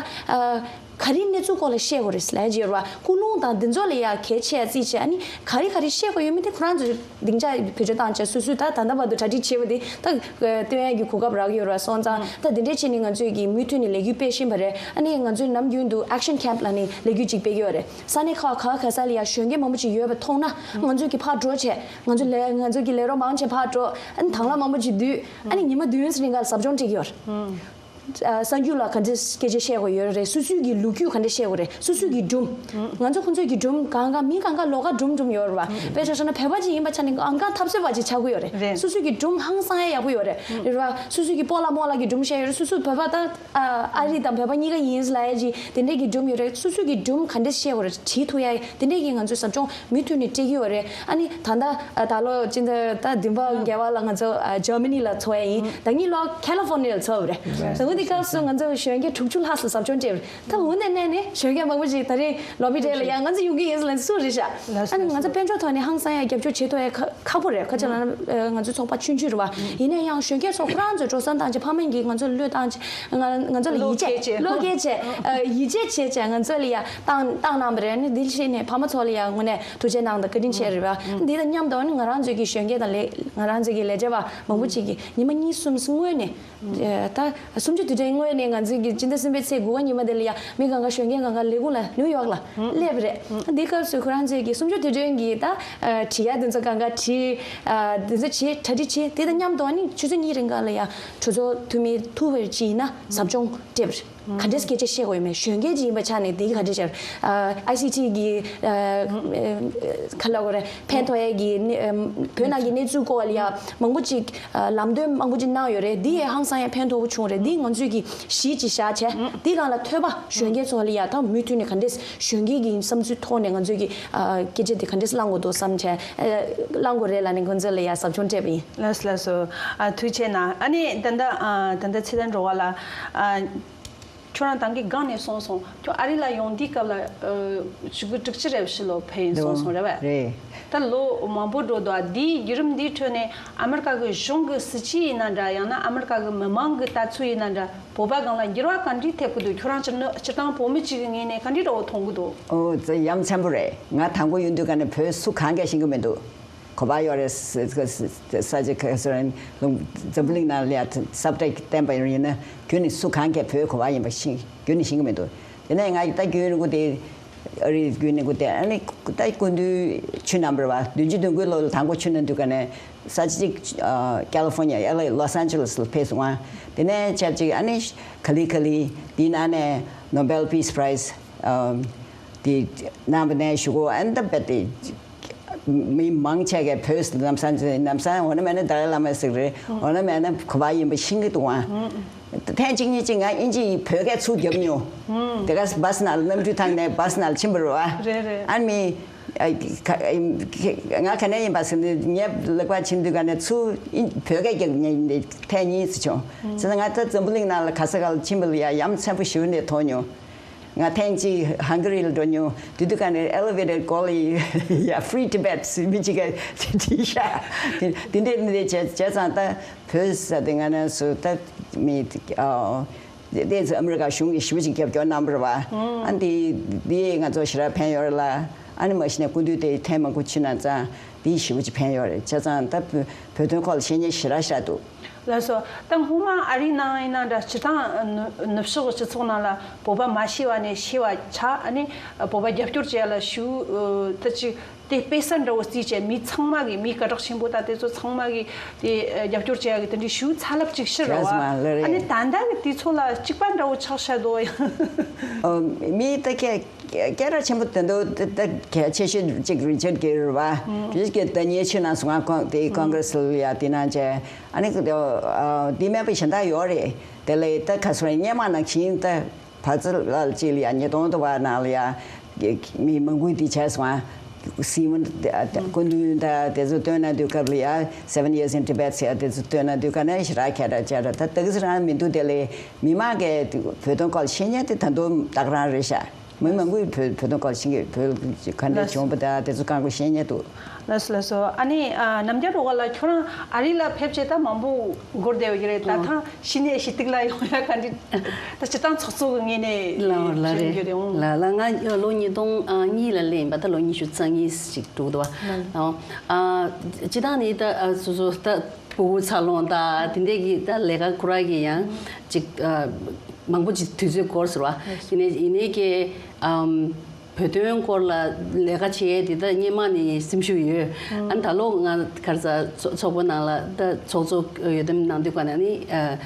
ག་རེ་གནས་ཚུལ་སྐོར་ལ་བཤད་དགོས་རེད་ཟེར་ལབ་ཡ་ཅིག་ཡོད་རེད་བ། ཀུན་སློང་དང་འདི་ཚོ་ལ་ཡ་གལ་ཆེ་ཡ་རྩིས་བྱས། ཨ་ནི་ག་རེ་ག་རེ་བཤད་དགོས་ཡོད་མེད་དེ་ཁོ་རང་ཚོ་སྡིངས་ཆ་བེད་སྤྱོད་བཏང་བྱས་སོ་སོས་ད་ད་ལྟ་བར་དུ་གྲ་སྒྲིག་བྱས་པ་དེ་ད་སྟོན་ཡ་གི་གོ་སྐབས་རག་གི་ཡོད་རེད་བ། སོང་ཙང་ད་འདི་འདྲས་བྱས་ནས་ང་ཚོས་ཀྱི་མུ་མཐུད་ནས་ལས་འགུལ་སྤེལ་བཞིན་པ་རེད། ཨ་ནི་ང་ཚོའི་ནམ་རྒྱུན་དུ་Action Camp ལབ་ནས་ལས་འགུལ་ཅིག་སྤེལ་གི་ཡོད་རེད། ས་གནས་ཁག་ག་ག་ས་ལ་ཡ་གཞོན་སྐྱེས་མང་པོ་ཅིག་ཡོད་པ་མཐོང་ན་ང་ཚོས་ཀྱི་ཕར་འགྲོ་བྱས། ང་ཚོ་ལས་ང་ཚོ་གི་ལས་རོགས་མང་ཆེ་ཕར་འགྲོ། ཨ་ནི་དང་བླངས་མང་པོ་ཅིག་བསྡུས། ཨ་ནི་ཉི་མ་བདུན་ཙམ་རིང་ག་ལ་ཟབ་སྦྱོང་སྤྲད་ཀྱི་ཡོད་རེད། ཨ་གསར་འགྱུར་ལ་ག་འདྲས་སྐད་ཆ་བཤད་དགོས་ཡོད་རེད། སོ་སོའི་གི་ལོ་རྒྱུས་ག་འདྲས་བཤད་དགོས་རེད། སོ་སོའི་གི་སྒྲུང་། ང་ཚོ་ཁོང་ཚོའི་གི་སྒྲུང་གང་ག་མི་གང་ག་ལོགས་ཀ་སྒྲུང་སྒྲུང་ཡོད་རེད་བ། དཔེ་ཆ་བཞག་ན་བོད་པ་ཅིག་ཡིན་པ་ཆ་ནས་ཨང་ཀང་འཐབ་རྩོད་པ་ཅིག་ཆགས་ཀྱི་ཡོད་རེད། རེད། སོ་སོའི་གི་སྒྲུང་ཧང་སང་ཡ་ཡག་པོ་ཡོད་རེད། རེད་བ། སོ་སོའི་གི་སྤོ་ལགས་རྨོ་ལགས་ཀྱི་སྒྲུང་བཤད་ཡོད་རེད། སོ་སོ་བོད་པ་ད་ཨ་ཨ་རི་དང་བོད་པ་གཉིས་ཀ་ཡིན་ལབ་ཡ་ཅིག་དེ་འདྲས་ཀྱི་སྒྲུང་ཡོད་རེད། སོ་སོའི་གི་སྒྲུང་ག་འདྲས་བཤད་དགོས་རེད། བྲིས་ཐུབ་ཡ་དེ་འདྲས་ཀྱི་ང་ཚོས་ཟབ་སྦྱོང་མུ་མཐུད་ནས་སྤྲད་ཀྱི་ཡོད་རེད། ཨ་ནི་ད་ལྟ་ཨ་ད་ལོ་སྤྱི་ཟླ་ད་བདུན་པ་བརྒྱད་པ་ལ་ང་ཚོ་ཨ་ཇར་མ་ནི་ལ་འཚོགས་ཡ་ཡིན། ད་གཉིས་ལོ་ཁ་ལི་ཧྥོ་ནི་ཡ་ལ་འཚོགས་པ་རེད། ད་འོ་དེ་སྐབས་སུ་ང་ཚོ་གཞོན་སྐྱེས་དྲུག་ཅུ་ལྷག་ཙམ་ཟབ་སྦྱོང་སྤྲད་པ་རེད། ད་འོ་དེ་ནས་ནས་གཞོན་སྐྱེས་མང་པོ་ཅིག་ད་རེས་ལོ་བི་ཌེ་ལ་ཡ་ང་ཚོ་ཡོང་གི་ཡིན་ཟེར་ལབ་ནས་སུ་རེད་ཤག་ཨ་ནི་ང་ཚོ་དཔལ་འབྱོར་ཐོག་ནས་ཧང་སང་ཡ་རྒྱབ་སྐྱོར་བྱེད་ཐུབ་ཡ་ཁ་ཁག་པོ་རེད། ཁ་ཆེ་ལ་ང་ཚོ་ཚོགས་པ་ཆུང་ཆུང་རེད་བ། ཡིན་ན་ཡང་གཞོན་སྐྱེས་ཚོ་ཁོ་རང་ཚོས་འགྲོ་སོང་བཏང་བྱས་ཕ་མ་གིས་ང་ཚོ་བློས་བཏང་བྱས་ང་ང་ཚོ་ལ་ཡིད་ཆེས་བློ་འགེལ་བྱས་ཡིད་ཆེས་བྱས་བྱས་ང་ཚོ་ལ་ཡ་བཏང་བཏང་གནང་བ་རེད། ཨ་ནི་འདི་བྱས་ནས་ཕ་མ་ཚོ་ལ་ཡ་དངོས་གནས། ཐུགས་རྗེ་གནང་དང་བཀའ་དྲིན་ཆེ་རེད་བ། འདི་དང་མཉམ་དུ་ནི་ང་རང་ཚོའི་གི་གཞོན་སྐྱེས་དང་ལས་ང་རང་ཚོའི་གི་ལས་བྱེད་པ་མང་པོ་ཅིག་གིས་ཉི་མ་གཉིས་གསུམ་སྔོན་ནས་ཨ་ད་གསུམ་བཅུ་དུས་དྲན་སྔོན་ནས་ང་ཚོའི་གི་སྤྱི་ཟླ་གསུམ་པའི་ཚེས་དགུ་པ་ཉི་མ་དེ་ལ་ཡ་མི་གང་ག་གཞོན་སྐྱེས་གང་ག་ལས་ཁུངས་ལ་ནིའུ་ཡོག་ལ་སླེབས་རེད། འདི་སྐབས་སུ་ཁོ་རང་ཚོའི་གི་གསུམ་བཅུ་དུས་དྲན་གི་ད་བྲིས་ཡ་དེ་ཚོ་གང་ག་བྲིས། དེ་ཚོ་བྱས་གྲ་སྒྲིག་བྱས། དེ་དང་མཉམ་དུ་ནི་ཆུ་ཚོད་གཉིས་རིང་ག་ལ་ཡ་གྲོས་ཚོགས་འཐུས་མི་ཐུག་པ་ཅིག་ཡིན་ན་ཟབ་སྦྱོང་སྤྲད་པ་རེད། ག་འདྲས་སྐད་ཆ་བཤད་དགོས་ཡོད་མེད། གཞོན་སྐྱེས་ཅིག་ཡིན་པའི་ཆ་ནས་དེ་ག་འདྲས་བྱས། ཨའི་སི་ཊི་གི་ཨ་ཨ་ག་ལབ་དགོས་རེད། ཕན་ཐོགས་ཡས་ཀྱི་གནས་ཨ་བོད་ནང་གི་གནས་ཚུལ་སྐོར་ལ་ཡ་མང་པོ་ཅིག་ཨ་ལམ་སྟོན་མང་པོ་ཅིག་གནང་ཡོད་རེད། འདི་ཡས་ཧང་སང་ཡ་ཕན་ཐོགས་པོ་བྱུང་རེད། འདི་ང་ཚོས་ཀྱི་གཞི་ཅིག་བཞག་བྱས་འདི་སྒང་ལ་ཐོས་པ་གཞོན་སྐྱེས་ཚོ་ལ་ཡ་ད་མུ་མཐུད་ནས་ག་འདྲས་གཞོན་སྐྱེས་ཀྱི་བསམ་ཚུལ་ཐོག་ནས་ང་ཚོས་ཀྱི་ཨ་སྐད་ཆ་འདི་ག་འདྲས་བླང་དགོས་འདུག་བསམ་བྱས་ཨ་བླང་དགོས་རེད་ལབ་ནས་ཁོང་ཚོ་ལ་ཡ་ཟབ་སྦྱོང་སྤྲད་པ་ཡིན། ལགས་སོ་ལགས་སོ། ཨ་ཐུགས་རྗེ་གནང་། ཨ་ནི་ད་ལྟ་ཨ་ད་ལྟ་ཚེ་བརྟན་འགྲོ་བ་ལ་ཨ། ཁྱོད་རང་ད་གིན་སྒང་ནས་གསུངས་སོང་། ཁྱོད་ཨ་རི་ལ་ཡོང་དུས་སྐབས་ལ་ཨ་ཕྲུ་གུ་དྲུག་ཅུ་རེ་བཞི་ལོ་ཕེབས་ཡིན་གསུངས་སོང་རེད་བས། རེད། ད་ལོ་མང་པོ་འགྲོ་འདུག་དེའི་བརྒྱུད་རིམ་འདིའི་ཁྲོད་ནས་ཨ་མི་རི་ཀ་གི་གཞུང་གི་སྲིད་ཇུས་ཡིན་ན་འདྲ། ཡང་ན་ཨ་མི་རི་ཀ་གི་མི་མང་གི་ལྟ་ཚུལ་ཡིན་ན་འདྲ། བོད་པ་སྒང་ལ་འགྱུར་བ་ག་འདྲས་ཐེབས་ཀྱི་འདུག་ཁྱོད་རང་སྤྱིར་ན་སྤྱིར་བཏང་བོད་མི་གཅིག་གི་ངོས་ནས་ག་འདྲས་འདྲ་བོ་མཐོང་གི་འདུག་ཨོ་ཙི་ཡ་མཚན་པོ་རེད། ང་དང་པོ་ཡོང་དུས་ཀ་ནས་བོད་སུ་གང་གས་ཤེས་ཀྱི་མི་འདུག་གོ་བ་ཡོད་རེད་ཟེར་ཟེར་ཟེར་ཟེར་ཅིག་ག་ཟེར་ལུང་འཛམ་བུ་གླིང་ནང་ལ་ཡ་སབ་ཊེག་བསྟན་པ་ཡིན་ན་རྒྱུན་ནས་སུ་གང་གས་བོད་གོ་བ་ཡིན་པ་ཤེས་རྒྱུན་ནས་ཤེས་ཀྱི་མི་འདུག་དེ་ནས་ང་ད་རྒྱུན་རིང་པོ་དེ་ཨ་རི་རྒྱུན་རིང་པོ་དེ་ཨ་ནི་ད་སྐུ་མདུན་ཆུ་ནང་བར་བ་བདུན་ཅུ་དོན་དགུའི་ལོ་ལ་དང་པོ་ཆུ་ནང་དུས་ཀ་ནས་ས་ཆ་གཅིག་ཨ་ཀ་ལི་ཧྥོ་ནི་ཡ་ཨེལ་ཨེ་ལོ་སི་ཨན་ཇེ་ལི་སི་ལ་ཕེབས་སོང་ང་། དེ་ནས་ཆབས་ཅིག་ཨ་ནི་ག་ལི་ག་ལི་དེའི་ནང་ནས་ནོ་བེལ་པིས་པ་རའི་ཛི་ཨ་དེ་གནང་བ་ནས་གཞུག་གུ་ཨ་ནི་ད་རྦད་དེ། མི་མང་ཆེ་གས་བོད་ལམ་སང་ལམ་སང་འོ་ན་མེད་ན་ཏཱ་ལའི་བླ་མ་ཟེར་རེད། འོ་ན་མེད་ན་གོ་བ་ཡིན་པ་ཤེས་ཀྱི་འདུག་ཨང་། ཐེངས་གཅིག་གཉིས་གཅིག་ང་དབྱིན་ཇི་ཡི་བོད་སྐད་ཚུར་རྒྱབ་མྱོང་། དེ་ག་བྷ་སི་ནང་ལ་གནམ་གྲུའི་ཐང་ནས་བྷ་སི་ནང་ལ་ཕྱིན་པ་རེད་བ། རེད་རེད། ཨ་ནི་ང་ག་ནས་ཡིན་པ་ཟེར་ནས་ངས་ལེགས་པར་ཕྱིན་དུས་ག་ནས་ཚུར་བོད་སྐད་རྒྱག་མཁན་ཐེངས་གཉིས་ཙམ་བྱུང་། བྱས་ཙང་ང་ད་འཛམ་བུ་གླིང་ནང་ལ་ག་ས་ག་ལ་ཕྱིན་པ་ལ་ཡ་ཡ་མཚན་པོ་ཞེ་པོ་ནས་མཐོང་མྱོང་། ང་ཐེངས་གཅིག་ཧང་ག་རི་ལ་འགྲོ་མྱོང་། དེ་དུས་ག་ནས་ཨེ་ལི་ཝེ་ཊར་སྐོར་ལ་ཡ་Free Tibet ཟེར་མི་གཅིག་ག་བྲིས་ཤག་དེ་དེ་འདྲས་འདི་བྱས་བྱས་ཙང་ད་བོད་ཟེར་དེ་ང་རང་ཚོ་ད་མི་ཨ་དེ་ཚོ་ཨ་མི་རི་ཀ་གཞུང་གིས་ཞེ་པོ་ཅིག་རྒྱབ་སྐྱོར་གནང་བ་རེད་བ། ཨ་འདི་འདི་ང་ཚོ་ཞེ་དྲག་ཕན་ཡོད་རེད་ལ། ཨ་ནི་མ་གཞི་ནས་སྐུ་མདུན་དེ་ཐེངས་མང་པོ་ཕྱིན་ན་ཙང་འདི་ཞེ་པོ་ཅིག་ཕན་ཡོད་རེད། བྱས་ཙང་ད་བོད་དོན་སྐོར་ལ་བཤད་མཁན་ཞེ་དྲག་ཞེ་དྲག་འདུག་ལགས་སོ། ད་སྔོན་མ་ཨ་རིའི་ནང་ཡིན་ན་འདྲ་སྤྱིར་བཏང་ནུབ་ཕྱོགས་སྤྱི་ཚོགས་ནང་ལ་བོད་པ་མ་ཤེས་པ་ནས་ཤེས་པ་ཆགས། ཨ་ནི་བོད་པ་རྒྱབ་སྐྱོར་བྱེད་ཡ་ལ་ཞུ་ད་ཅིག་དེ་དཔེ་གསར་འདྲ་བོ་བརྩིས་བྱས་མི་ཚང་མ་གིས་མི་སྐད་གྲགས་ཆེན་པོ་ད་དེ་ཚོ་ཚང་མ་གིས་དེ་རྒྱབ་སྐྱོར་བྱེད་ཡ་གི་དེ་འདྲའི་ཞུ་ཚ་རླབས་ཅིག་ཕྱིར་རོ་བ། ཨ་ནི་ད་ལྟ་གི་དུས་ཚོད་ལ་གཅིག་པ་འདྲ་བོ་ཆགས་ཤག་འདུག་ཡ། མི་ད་ཁྱེད། སྐད་གྲགས་ཆེན་པོ་དེ་འདུག་ད་ད་གལ་ཆེ་ཤོས་གཅིག་རི་ཆར་གྷིལ་རེད་བ། རི་ཆར་གྷིལ་ད་ཉེ་ཆར་ནང་སོང་ང་ཁོང་དེ་ཀོང་གྷི་རེ་སི་ལ་ཡ་དེ་ནང་བྱས། ཨ་ནི་ཨ་དེ་མེད་པ་གཞན་དག་ཡོད་རེད། དེ་ལས་ད་ག་སོང་སྔོན་མ་ནང་བཞིན་ད་བར་ཚེ་ལ་གཅིག་ལ་ཡ་ཉིས་སྟོང་དུ་བ་ནང་ལ་ཡ་མི་མང་པོ་དེ་བྱས་སོང་ང་། སྲིད་བློན་དེ་སྐུ་མདུན་ད་དེ་ཚོ་བཏོན་ན་དུས་སྐབས་ལ་ཡ་Seven Years in Tibet ཟེར་དེ་ཚོ་བཏོན་ན་དུས་ག་ནས་ཞེ་དྲག་ཁྱད་དྲག་ཅག་རེད། ད་དེ་ག་ཚོ་རང་མི་འདུག་དེ་ལས་མི་མང་གིས་བོད་དོན་སྐོར་ཤེས་མཁན་དེ་ད་དུང་སྟག་རང་རེད་ཤག་མི་མང་པོས་བོད་བོད་དོན་སྐོར་ཤེས་མཁན་བོད་ག་འདྲ་ལགས། བྱུང་བ་དང་དེ་ཚོ་གང་དགོས་ཤེས་མཁན་འདུག་ལགས་སོ་ལགས་སོ། ཨ་ནི་ཨ་ནམ་རྒྱལ་རོགས་ལ་ཁྱོད་རང་ཨ་རི་ལ་ཕེབས་བྱས་ད་མང་པོ་འགོར་བསྡད་ཡོད་ཀྱི་རེད། ད་ཐང་གཞི་ནས་ཞི་ཏིག་ལ་ཡོང་ཡ་ག་འདྲ་ད་སྤྱིར་བཏང་ཚོགས་གཙོ་གི་ངོས་ནས་ལ་ལ་ཞུ་རྒྱུ་རེད་འོང་། ལ་ལ་ང་ལོ་ཉིས་སྟོང་གཉིས་ལ་སླེབས་ཡིན་པ་ད་ལོ་ཉི་ཤུ་རྩ་གཉིས་ཞིག་འགྲོ་གི་འདུག་བ། ལ་ལ་ཨ་སྤྱིར་བཏང་ནི་ད་ཨ་སོ་སོ་ད། ཕྲུ་གུ་འཚར་ལོངས་དང་དེ་འདྲས་ཀྱི་ད་ལས་ཀ་ཁོ་རང་གི་ཡང་ཅིག་ཨ་མང་པོ་ཅིག་དུས་ཚོད་འགོར་ཟེར་བ། ཡིན་ནའི་ཡིན་ནའི་ཀྱེ་ཨམ་བོད་དོན་སྐོར་ལ་ལས་ཀ་བྱེད་ཡས་དེ་ད་སྔོན་མ་ནས་སེམས་ཤུགས་ཡོད། ཨ་ནི་ད་ལོ་ང་ག་རེ་ཟ་ཚོ་ཚོགས་པ་ནང་ལ་ད་ཚོགས་གཙོ་འོས་འདེམས་གནང་དུས་ག་ནས་ནི་ཨ་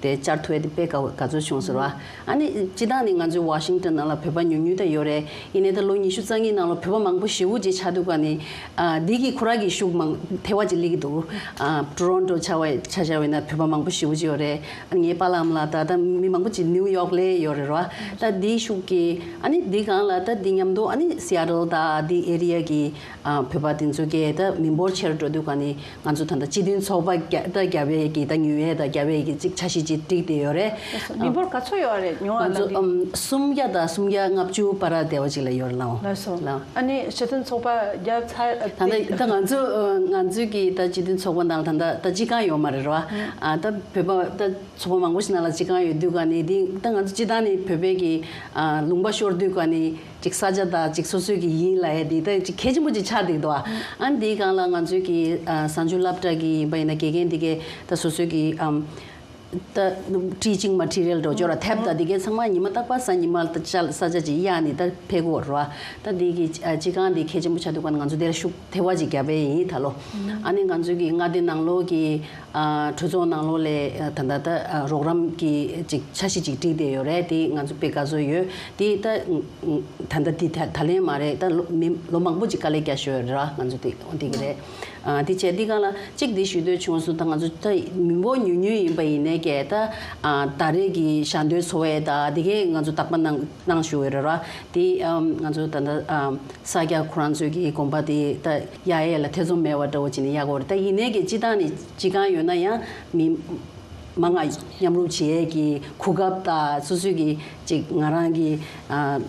དེ་བཅར་ཐུབ་ཡས་དེ་དཔེ་དགའ་དགའ་ཚོར་བྱུང་ཟེར་བ། ཨ་ནི་སྤྱིར་བཏང་ནི་ང་ཚོའི་ཝ་ཤིང་ཊོན་ནང་ལ་བོད་པ་ཉུང་ཉུང་ད་ཡོད་རེད། ཡིན་ནའི་ད་ལོ་ཉི་ཤུ་རྩ་གཉིས་ནང་ལ་བོད་པ་མང་པོ་ཞེ་པོ་ཅིག་ཆགས་དུས་ག་ནི་ཨ་འདི་གི་ཁོ་རང་གི་ཤུགས་མང་ཐེ་བ་ཅིག་སླེབས་ཀྱི་འདུག་ཨ་ཊོ་རོན་ཊོ་ཆ་བ་ཆ་བཞག་པ་ཡིན་ན་བོད་པ་མང་པོ་ཞེ་པོ་ཅིག་ཡོད་རེད། ཨ་ངའི་པཱ་ལགས་ཨ་མ་ལགས་ད་ད་མི་མང་པོ་ཅིག་ནིའུ་ཡོག་ལ་ཡོད་རེད་ར། ད་འདིའི་ཤུགས་ཀྱིས་ཨ་ནི་འདི་སྒང་ལ་ད་འདི་མཉམ་དུ་ཨ་ནི་སི་ཨ་ཊལ་དང་འདི་ཨེ་རི་ཡ་གི་ཨ་བོད་པ་དེ་ཚོ་གས་ད་མི་འབོར་ཆེར་འགྲོ་དུས་ག་ནི་ང་ཚོ་ད་ལྟ་སྤྱི་མཐུན་ཚོགས་པ་རྒྱ་ད་རྒྱ་བལ་གྱི་ད་ཉུལ་ཡས་ད་རྒྱ་བལ་གྱི་ཅིག་འཆར་གཞི་ཅིག་བསྒྲིགས་བསྡད་ཡོད་རེད། མི་འབོར་ག་ཚོད་ཡོད་རེད་ཉུང་བ་ང་ལ་ཚོ་འདི། ཨམ་སུམ་བརྒྱ་དང་སུམ་བརྒྱ་ལྔ་བཅུ་བར་དེ་བ་ཅིག་ལ་ཡོད་རེད་ལགས། ལགས་སོ། ལགས། ཨ་ནི་སྤྱི་མཐུན་ཚོགས་པ་རྒྱབ་ཚར་ད་ལྟ་ད་ང་ཚོ་ང་ཚོའི་གི་ད་སྤྱི་མཐུན་ཚོགས་པ་ནང་ལ་ད་ལྟ་ད་སྤྱི་ཁང་ཡོད་མ་རེད་ར། ཨ་ད་བོད་པ་ད་ཚོགས་པ་མང་པོ་ཞིག་ནང་ལ་སྤྱི་ཁང་ཡོད་དུས་ག་ནི་འདི་ད་ང་ཚོ་སྤྱི་བཏང་ནི་བོད་པའི་གི་ཨ་ལུང་པ་ཤོར་དུས་ག་ནི་ཅིག་ས་ཆ་དང་ཅིག་སོ་སོའི་གི་ཡིན་ལབ་ཡས་འདི་ད་ཅིག་གལ་ཆེན་པོ་ཅིག་ཆགས་འདུག་དོ། ཨ་འདིའི་སྒང་ལ་ང་ཚོའི་གི་ཨ་གསར་འགྱུར་སློབ་གྲྭ་གི་ཡིན་པ་ཡིན་ན་དགེ་རྒན་འདི་གས་ད་སོ་སོའི་གི་ཨམ་ད་ཊི་ཆིང་མ་ཊི་རི་ཡལ་འགྲོ་ཅོ་ར་ཐེབས་ད་འདི་གས་ཚང་མ་ཉི་མ་རྟག་པར་ས་ཉི་མ་ད་ཅལ་ས་ཆ་ཅིག་གཡར་ནི་ད་ཕེབས་དགོས་ར། ད་འདི་གི་ཨ་སྤྱི་ཁང་འདི་གལ་ཆེན་པོ་ཆགས་འདུག་ག་ང་ཚོ་འདིར་ཤུགས་ཐེ་བ་ཅིག་རྒྱབ་པའི་ཡིན་ད་ལོ། ཨ་ནི་ང་ཚོའི་གི་མངའ་སྡེ་ནང་ལོགས་གི་ཨ་གྲོས་ཚོགས་ནང་ལོགས་ལས་ཨ་ད་ད་ད་ཨ་རོགས་རམ་གྱི་ཅིག་འཆར་གཞི་ཅིག་བསྒྲིགས་བསྡད་ཡོད་རེད། དེ་ང་ཚོ་དཔེ་དགའ་ཚོར་ཡོད། དེ་ད་ད་ད་དེ་ད་ད་ལན་མ་རེད། ད་ལོ་མི་ལོ་མང་པོ་ཅིག་དཀའ་ལས་རྒྱག་ཞོར་ར་ང་ཚོ་དེ་འོང་དེ་གི་རེད། ཨ་དེ་བྱས་དེ་གང་ལ་གཅིག་དེ་ཞུ་འདོད་བྱུང་སོང་། ད་ང་ཚོ་ད་མི་འབོར་ཉུང་ཉུང་ཡིན་པ་ཡིན་ནའི་གས་ད་ཨ་ད་རེས་ཀྱི་ཞལ་འདོན་ཚོགས་པའི་ད་དེ་གས་ང་ཚོ་རྟག་པར་གནང་གནང་ཞུ་འོས་རེད་ར། དེ་ཨམ་ང་ཚོ་ད་ད་ཨམ་ས་སྐྱ་ཁོ་རང་ཚོའི་གི་དགོན་པ་དེ་ད་གཡར་ཡས་ལ་ཐེ་ཚོམ་མེད་པ་འདྲ་བོ་བྱས་ནས་གཡར་དགོས་རེད། ད་ཡིན་ནའི་གི་སྤྱི་བཏང་ནས་སྤྱི་ཁང་ཡོད་ན་ཡང་མི་མང་ང་མཉམ་རུབ་བྱེད་ཡས་ཀྱི་གོ་སྐབས་དང་སོ་སོའི་གི་ཅིག་ང་རང་གི་ཨ་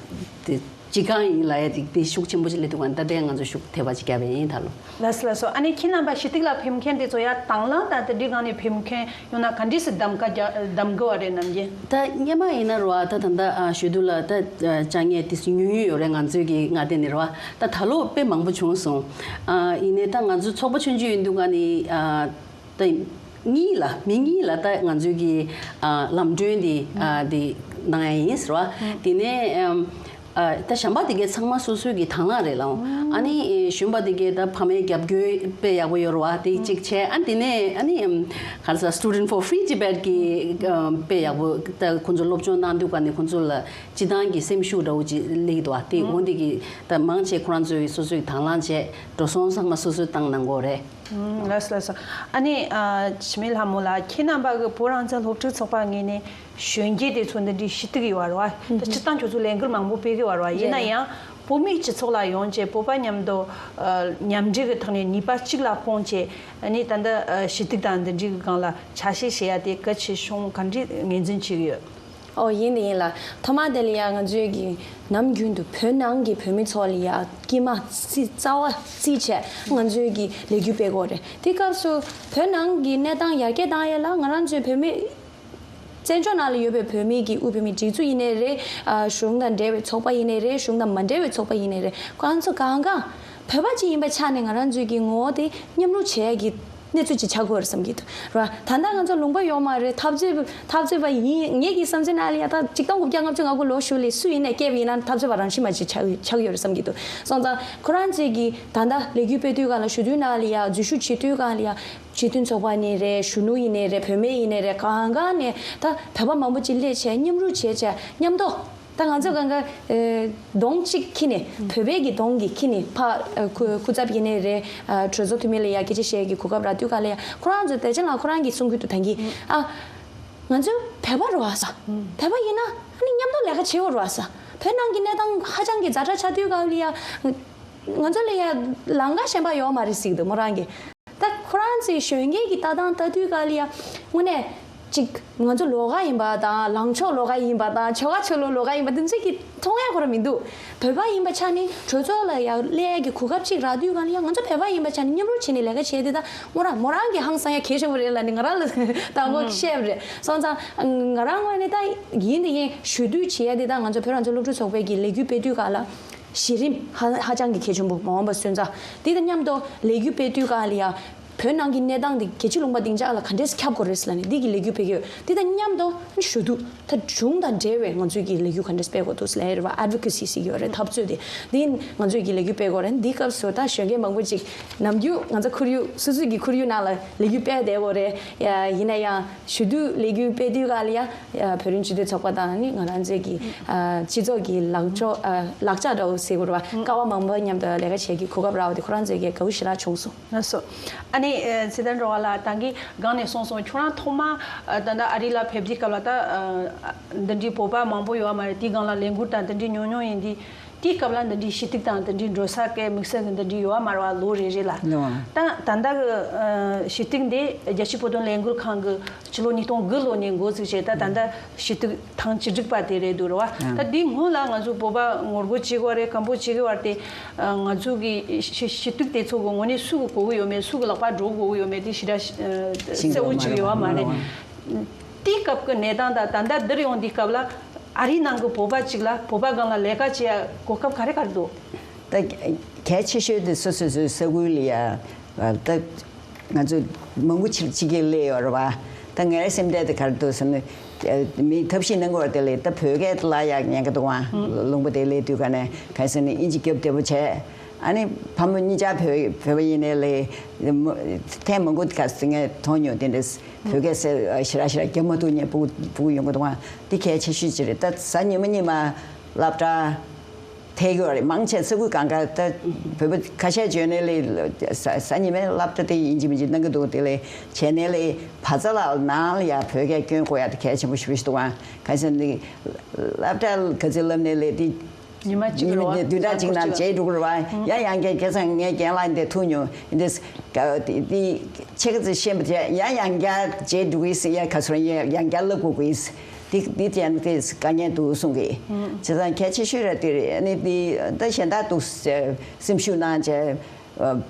དེ་སྤྱི་ཁང་ཡིན་ལབ་ཡས་དེ་དེ་ཤུགས་ཆེན་པོ་ཞིག་སླེབས་འདུག་ག་ད་ལྟའི་ང་ཚོ་ཤུགས་ཐེབས་པ་ཅིག་བརྒྱབ་པ་ཡིན་ད་ལོ། ལགས་སོ་ལགས་སོ། ཨ་ནི་ཁྱེད་རྣམ་པ་ཞི་ཏིག་ལ་ཕེབས་མཁན་དེ་ཚོ་ཡ་དང་བླངས་དང་དེ་འདྲའི་སྒང་ནས་ཕེབས་མཁན་ཡོང་ན་ག་འདྲས་སེ་གདམ་ག་རྒྱ་གདམ་གི་བ་རེད་ནམ་རྒྱུན། ད་སྔོན་མ་ཡིན་ན་རེད་བ། ད་ད་ལྟ་ཨ་ཞུ་དུས་ལ་ད་ཨ་བཅར་མཁན་དེ་ཚོ་ཉུང་ཉུང་ཡོད་རེད། ང་ཚོའི་གི་མངའ་སྡེ་ནས་རེད་བ། ད་ད་ལོ་དཔེ་མང་པོ་བྱུང་སོང་། ཨ་ཡིན་ནའི་ད་ང་ཚོ་ཚོགས་པ་ཆུང་ཆུང་ཡིན་དུས་ག་ནས་ཨ་ད་གཉིས་ལ་མི་གཉིས་ལ་ད་ང་ཚོའི་གི་ཨ་ལམ་གྲོན་དེ་ཨ་དེ་གནང་ཡ་ཡིན་ཟེར་བ། དེ་ནས་ཨམ་ཨ་ད་གཞན་པ་དེ་གའི་ཚང་མ་སོ་སོའི་གི་དང་བླངས་རེད་ལགས། ཨ་ནི་གཞོན་པ་དེ་གའི་ད་ཕ་མའི་རྒྱབ་སྐྱོར་དཔེ་ཡག་པོ་ཡོད་རེད་བ། དེ་གཅིག་བྱས། ཨ་དེ་ནས་ཨ་ནི་ཨམ་ག་རེ་ཟ། Student for Free Tibet གི་ཨམ་དཔེ་ཡག་པོ་ད་ཁོང་ཚོ་སློབ་སྦྱོང་གནང་དུས་ག་ནས་ཁོང་ཚོ་ལ་སྤྱི་བཏང་གི་སེམས་ཤུགས་འདྲ་བོ་ཅིག་སླེབས་འདུག་བ། དེ་འོ་འདི་གི་ད་མང་ཆེ་ཁོ་རང་ཚོའི་སོ་སོའི་དང་བླངས་བྱས། འགྲོ་སོང་ཚང་མ་སོ་སོའི་བཏང་གནང་གི་ཡོད་རེད། ལགས་སོ་ལགས་སོ། ཨ་ནི་ཨ་འཆི་མེད་ལྷ་མོ་ལགས། ཁྱེད་རྣམ་པ་གི་བོད་རང་བཙན་སློབ་ཕྲུག་ཚོགས་པ་ངོས་ནས་གཞོན་སྐྱེས་དེ་ཚོ་འདི་འདྲའི་ཞུ་གཏུག་ཡོད་རེད་བ། ད་སྤྱིར་བཏང་ཁྱོད་ཚོ་ལས་འགུལ་མང་པོ་སྤེལ་གི་ཡོད་རེད་བ། ཡིན་ན་ཡང་བོད་མིའི་སྤྱི་ཚོགས་ལ་ཡོང་བྱས་བོད་པ་མཉམ་དུ་ཨ་མཉམ་འབྲེལ་གི་ཐོག་ནས་ནུས་པ་གཅིག་ལ་སྤུངས་བྱས། ཨ་ནི་ད་ལྟ་ཨ་ཞུ་གཏུག་དང་འདི་འདྲའི་གི་སྒང་ལ་ཆ་ཤས་བྱེད་ཡ་དེ་གལ་ཆེ་ཤོས་ག་འདྲས་ངོས་འཛིན་བྱེད་ཀྱི་ཡོད། ཨོ་ཡིན་དེ་ཡིན་ལ། ཐོག་མ་དེ་ལ་ཡ་ང་ཚོའི་གི་ནམ་རྒྱུན་དུ་བོད་ནང་གི་བོད་མི་ཚོ་ལ་ཡ་སྐྱེས་མ་རྩི་རྩ་བ་རྩིས་བྱས་ང་ཚོའི་གི་ལས་འགུལ་སྤེལ་དགོས་རེད། དེ་སྐབས་སུ་བོད་ནང་གི་གནས་སྟངས་ཡར་རྒྱས་བཏང་ཡས་ལ་ང་རང་ཚོའི་བོད་མི་བཙན་བྱོལ་ནང་ལ་ཡོད་པའི་བོད་མི་གི་དབུས་བོད་མི་སྒྲིག་འཛུགས་ཡིན་ནའི་རེད། ཨ་གཞུང་དང་འབྲེལ་བའི་ཚོགས་པ་ཡིན་ནའི་རེད། གཞུང་དང་མ་འབྲེལ་བའི་ཚོགས་པ་ཡིན་ནའི་རེད། ཁོ་རང་ཚོ་གང་གང་བོད་པ་ཅིག་ཡིན་པའི་ཆ་ནས་ང་རང་ཚོའི་གི་ངོ་བོ་དེ་མཉམ་རུབ་བྱེད་ཡས་ཀྱི་གནས་ཚུལ་ཅིག་ཆགས་ཀྱི་ཡོད་རེད་བསམ་གྱི་འདུག་ར། ད་ལྟ་ང་ཚོ་ལུང་པ་ཡོད་མ་རེད། འཐབ་རྩོད་འཐབ་རྩོད་པ་ཡིན། ངེད་ཀྱི་བསམ་ཚུལ་ནང་ལ་ཡ་ད་ཆིག་སྟོང་དགུ་བརྒྱ་ལྔ་བཅུ་ང་དགུ་ལོ་གཞུག་ལ་སུ་ཡིན་ནའི་སྐྱེས་པ་ཡིན་ན་འཐབ་རྩོད་པ་རང་བཞིན་མ་ཅིག་ཆགས་ཆགས་ཀྱི་ཡོད་རེད་བསམ་གྱི་འདུག་སོང་ཙང་ཁོ་རང་ཚོས་ཀྱི་ད་ལྟ་ལས་འགུལ་སྤེལ་དུས་ག་ལ་ཞུ་དུས་ནང་ལ་ཡ་འཛུལ་ཞུགས་བྱེད་དུས་ག་ལ་ཡ་སྤྱི་མཐུན་ཚོགས་པ་ནས་རེད། གཞོན་ནུ་ཡིན་ནའི་རེད། བུད་མེད་ཡིན་ནའི་རེད། གང་ག་ནས་ད་བོད་པ་མང་པོ་ཅིག་སླེབས་བྱས་མཉམ་རུབ་བྱས་བྱས་མཉམ་དུ། ད་ང་ཚོ་གང་ག་ཨེ་གདོང་གཅིག་འཁྱེར་ནས་བོད་པའི་གི་གདོང་གི་འཁྱེར་ནས་ཕ་ཨ་སྐུ་སྐུ་ཚབ་ཡིན་ནའི་རེད། ཨ་གྲོས་ཚོགས་འཐུས་མི་ལ་ཡ་སྐད་ཆ་བཤད་ཀྱི་གོ་སྐབས་རག་དུས་ག་ལ་ཡ་ཁོ་རང་ཚོ་བདེ་ཆེན་ལགས་ཁོ་རང་གིས་གསུང་གི་འདུག་ད་གིན་ཨ་ང་ཚོ་བོད་པ་རེད་བ་ས། བོད་པ་ཡིན་ན་ཨ་ནི་མཉམ་དུ་ལས་ཀ་བྱེད་དགོས་རེད་བ་ས། བོད་ནང་གི་གནས་སྟངས་ཧ་ཅང་གི་ཛ་དྲག་ཆགས་དུས་ག་ལ་ཡ་ང་ཚོ་ལ་ཡ་ལམ་ཁ་གཞན་པ་ཡོད་མ་རེད་ཟེར་གི་འདུག་མོ་རང་གིས། ད་ཁོ་རང་ཚོའི་གཞོན་སྐྱེས་ཀྱི་ལྟ་སྟངས་ལྟ་དུས་ག་ལ་ཡ་དངོས་གནས་ཅིག་ང་ཚོ་ལོགས་ཀ་ཡིན་པ་དང་ལངས་ཕྱོགས་ལོགས་ཀ་ཡིན་པ་དང་ཆོལ་ཁ་ཆོས་ལུགས་ལོགས་ཀ་ཡིན་པ་འདི་ཚོ་གི་མཐོང་ཡ་ཁོ་རང་མི་འདུག་བོད་པ་ཡིན་པ་ཆ་ནི་གྲོས་ཚོགས་ལ་ཡ་སླེབས་ཡ་གི་གོ་སྐབས་ཅིག་རག་དུས་ག་ལ་ཡ་ང་ཚོ་བོད་པ་ཡིན་པ་ཆ་ནི་མཉམ་རུབ་བྱས་ནས་ལས་ཀ་བྱས་དེ་ད་མོ་རང་མོ་རང་གི་ཧང་སང་ཡ་གལ་ཆེན་པོ་རེད་ལབ་ནས་ང་རང་ལ་དང་པོ་བཤད་པ་རེད། སོང་ཙང་ང་རང་ངོས་ནས་ད་ཡིན་དེ་ཡིན་ཞུ་དུས་བྱེད་ཡ་དེ་ད་ང་ཚོ་བོད་རང་བཙན་སློབ་ཕྲུག་ཚོགས་པའི་གི་ལས་འགུལ་སྤེལ་དུས་ག་ལ། གཞི་རིམ་ཧ་ཧ་ཅང་གི་གལ་ཆེན་པོ་མ་འོངས་པ་སོན་རྩ་འདི་དང་མཉམ་དུ་ལས་འགུལ་སྤེལ་དུས་ག་ལ་ཡ་བོད་ནང་གི་གནས་སྟངས་འདི་རྒྱལ་སྤྱི་ལུང་པ་སྡིངས་ཆ་ལ་ག་འདྲས་ཁྱབ་དགོས་རེད་ལབ་ནས་འདི་གི་ལས་འགུལ་སྤེལ་གི་ཡོད། འདི་དང་མཉམ་དུ་ཞུ་གཏུག་ད་གཞུང་དང་འབྲེལ་བའི་ང་ཚོས་ཀྱི་ལས་འགུལ་ག་འདྲས་སྤེལ་དགོས་འདུག་ལབ་རེད་བ། ཨེ་ཌི་ཝོ་ཀེ་སི་ཟེར་གྱི་ཡོད་རེད། འཐབ་རྩོད་དེ་འདི་ང་ཚོས་ཀྱི་ལས་འགུལ་སྤེལ་དགོས་རེད། འདི་སྐབས་སུ་ད་གཞོན་སྐྱེས་མང་པོ་ཅིག་ནམ་རྒྱུན་ང་ཚོ་ཁོར་ཡུག་སོ་སོའི་གི་ཁོར་ཡུག་ནང་ལ་ལས་འགུལ་སྤེལ་བསྡད་དགོས་རེད། ཡ་ཡིན་ན་ཡང་། ཞུ་གཏུག་ལས་འགུལ་སྤེལ་དུས་ག་ལ་ཡ་བོད་རིགས་སྤྱི་མཐུན་ཚོགས་པ་དང་ནི་ང་རང་ཚོའི་གི་ཨ་སྤྱི་ཚོགས་ཀྱི་ལག་ཆོག་ཨ་ལག་ཆ་འདྲ་བོ་ཟེར་དགོས་རེད་བ། ཀ་བ་མང་པོ་མཉམ་དུ་ལས་ཀ་བྱེད་ཀྱི་གོ་སྐབས་རག་པ་དེ་ཁོ་རང་ཚོའི་གི་དགའ་བོ་ཞེ་དྲག་བྱུང་སོང་། ལགས་སོ། ཨ་ནི་ཚེ་བརྟན་རོགས་ལགས་ད་གིན་སྒང་ནས་གསུངས་སོང་། ཁྱོད་རང་ཐོག་མ་ད་ལྟ་ཨ་རི་ལ་ཕེབས་དུས་སྐབས་ལ་ད་འདི་འདྲའི་བོད་པ་མང་པོ་ཡོད་མ་རེད། དེའི་སྒང་ལ་ལས་འགུལ་དང་འདི་འདྲའི་ཉུང་ཉུང་ཡིན་དུས། དེའི་སྐབས་ལ་འདི་འདྲའི་ཞུ་གཏུག་དང་འདི་འདྲའི་འགྲོ་ས་གི་དམིགས་བསལ་གྱི་འདི་འདྲའི་ཡོད་པ་མ་རེད་བ། ལོ་རེ་རེ་ལ། ལོ། ད་ད་ལྟ་གི་ཞུ་གཏུག་འདི་རྒྱལ་སྤྱིའི་བོད་དོན་ལས་འགུལ་ཁང་གི་ཕྱི་ལོ་ཉིས་སྟོང་དགུ་ལོ་ནས་འགོ་བཙུགས་བྱས་ད་ད་ལྟ་ཞུ་གཏུག་ཐེངས་བཅུ་དྲུག་པ་དེ་རེད་འདུག་རེད་བ། ད་འདིའི་སྔོན་ལ་ང་ཚོ་བོད་པ་ངོ་རྒོལ་བྱེད་དགོས་རེད། སྐད་འབོད་བྱེད་དགོས་རེད་དེ། ང་ཚོ་གི་ཞུ་ཞུ་གཏུག་དེ་ཚོ་གི་ངོས་ནས་སུ་གི་གོ་གི་ཡོད་མེད། སུ་གི་ལག་པ་འགྲོ་གི་ཡོད་མེད་དེ་ཞེ་དྲག་གསལ་བོ་ཅིག་ཡོད་པ་མ་རེད། དེའི་སྐབས་ཀྱི་གནས་སྟངས་དང་ད་ལྟ་འདིར་ཡོང་དུས་སྐབས་ལ་ཨ་རིའི་ནང་གི་བོད་པ་གཅིག་ལ་བོད་པ་སྒང་ལ་ལས་ཀ་བྱེད་ཡ་གོ་སྐབས་ག་རེ་ག་རེ་འདུག་ད་གལ་ཆེ་ཤོས་དེ་སོ་སོ་སོའི་ས་ཁུལ་ལ་ཡ་ད་ང་ཚོ་མང་པོ་ཕྱིར་ཕྱི་རྒྱལ་སླེབས་ཡོད་རེད་བ། ད་ངའི་སེམས་ཁྲལ་དེ་ག་རེ་འདུག་ཟེར་ན། མི་ཐབས་ཤེས་གནང་དགོས་པ་དེ་ལས་ད་བོད་སྐད་བརླག་ཡག་ཉེན་ཁ་འདུག་ཨང་། ལུང་པ་དེ་སླེབས་དུས་ག་ནས་ག་ཟེར་ན་ཨིན་ཇི་རྒྱབ་བདེ་པོ་བྱས། ཨ་ནི་ཕ་མ་གཉིས་ཆ་བོད་བོད་པ་ཡིན་ནའི་ལས་ཐེངས་མང་པོ་ག་ཟེར་ངས་མཐོང་མྱོང་། དེ་འདྲས་བོད་སྐད་ཟེར་ཞེ་དྲག་ཞེ་དྲག་རྒྱབ་མ་ཐུབ་མཁན་སྤུ་གུ་སྤུ་གུ་ཡོང་གི་འདུག་ཨང་། འདི་གལ་ཆེ་ཤོས་ཅིག་རེད། ད་གཟའ་ཉི་མ་གཉིས་མ་སློབ་གྲྭ་ཐད་ཀྱི་ཡོད་རེད། མང་ཆེ་ས་ཁུལ་གང་ག་ད་བོད་པ་ཁ་ཤས་བྱོན་ནའི་ལས་གཟའ་གཟའ་ཉི་མའི་སློབ་གྲྭ་དེ་ཡིན་གཅིག་མིན་གཅིག་གནང་གི་འདུག་དེ་ལས་བྱས་ནའི་ལས་བ་ཚ་ལ་ནང་ལ་ཡ་བོད་སྐད་སྐྱོན་དགོས་ཡ་དེ་གལ་ཆེན་པོ་ཞེ་པོ་ཞིག་འདུག་ཨང་། ག་ཟེར་ན་སློབ་གྲྭ་ག་ཚོད་བསླབ་ནའི་ལས་དེ་ཉི་མ་གཅིག་ཉི་མ་རེད་བ། བདུན་ཕྲག་གཅིག་ནང་བརྗེད་འགྲོ་གི་རེད་བ། ཡང་ཡང་བསྐྱར་ཁ་སང་ངས་རྒན་ལགས་འདི་ཐུག་མྱོང་། འདི་འདི་ཆེ་ག་ཚོད་ཤེས་པ་དེ་ཡང་ཡང་བསྐྱར་བརྗེད་འགྲོ་གི་ཟེར། ཡ་ག་ཚོད་ཡང་ཡང་བསྐྱར་བསླབ་དགོས་གི་ཟེར། འདི་འདི་དེ་ཡང་དེ་དཀའ་ངལ་འདུག་གསུང་གི། བྱས་ཙང་གལ་ཆེ་ཤོས་ར་དེ་རེད། ཨ་ནི་འདི་ད་གཞན་དག་འདུག་སེམས་ཤུགས་གནང་བྱས།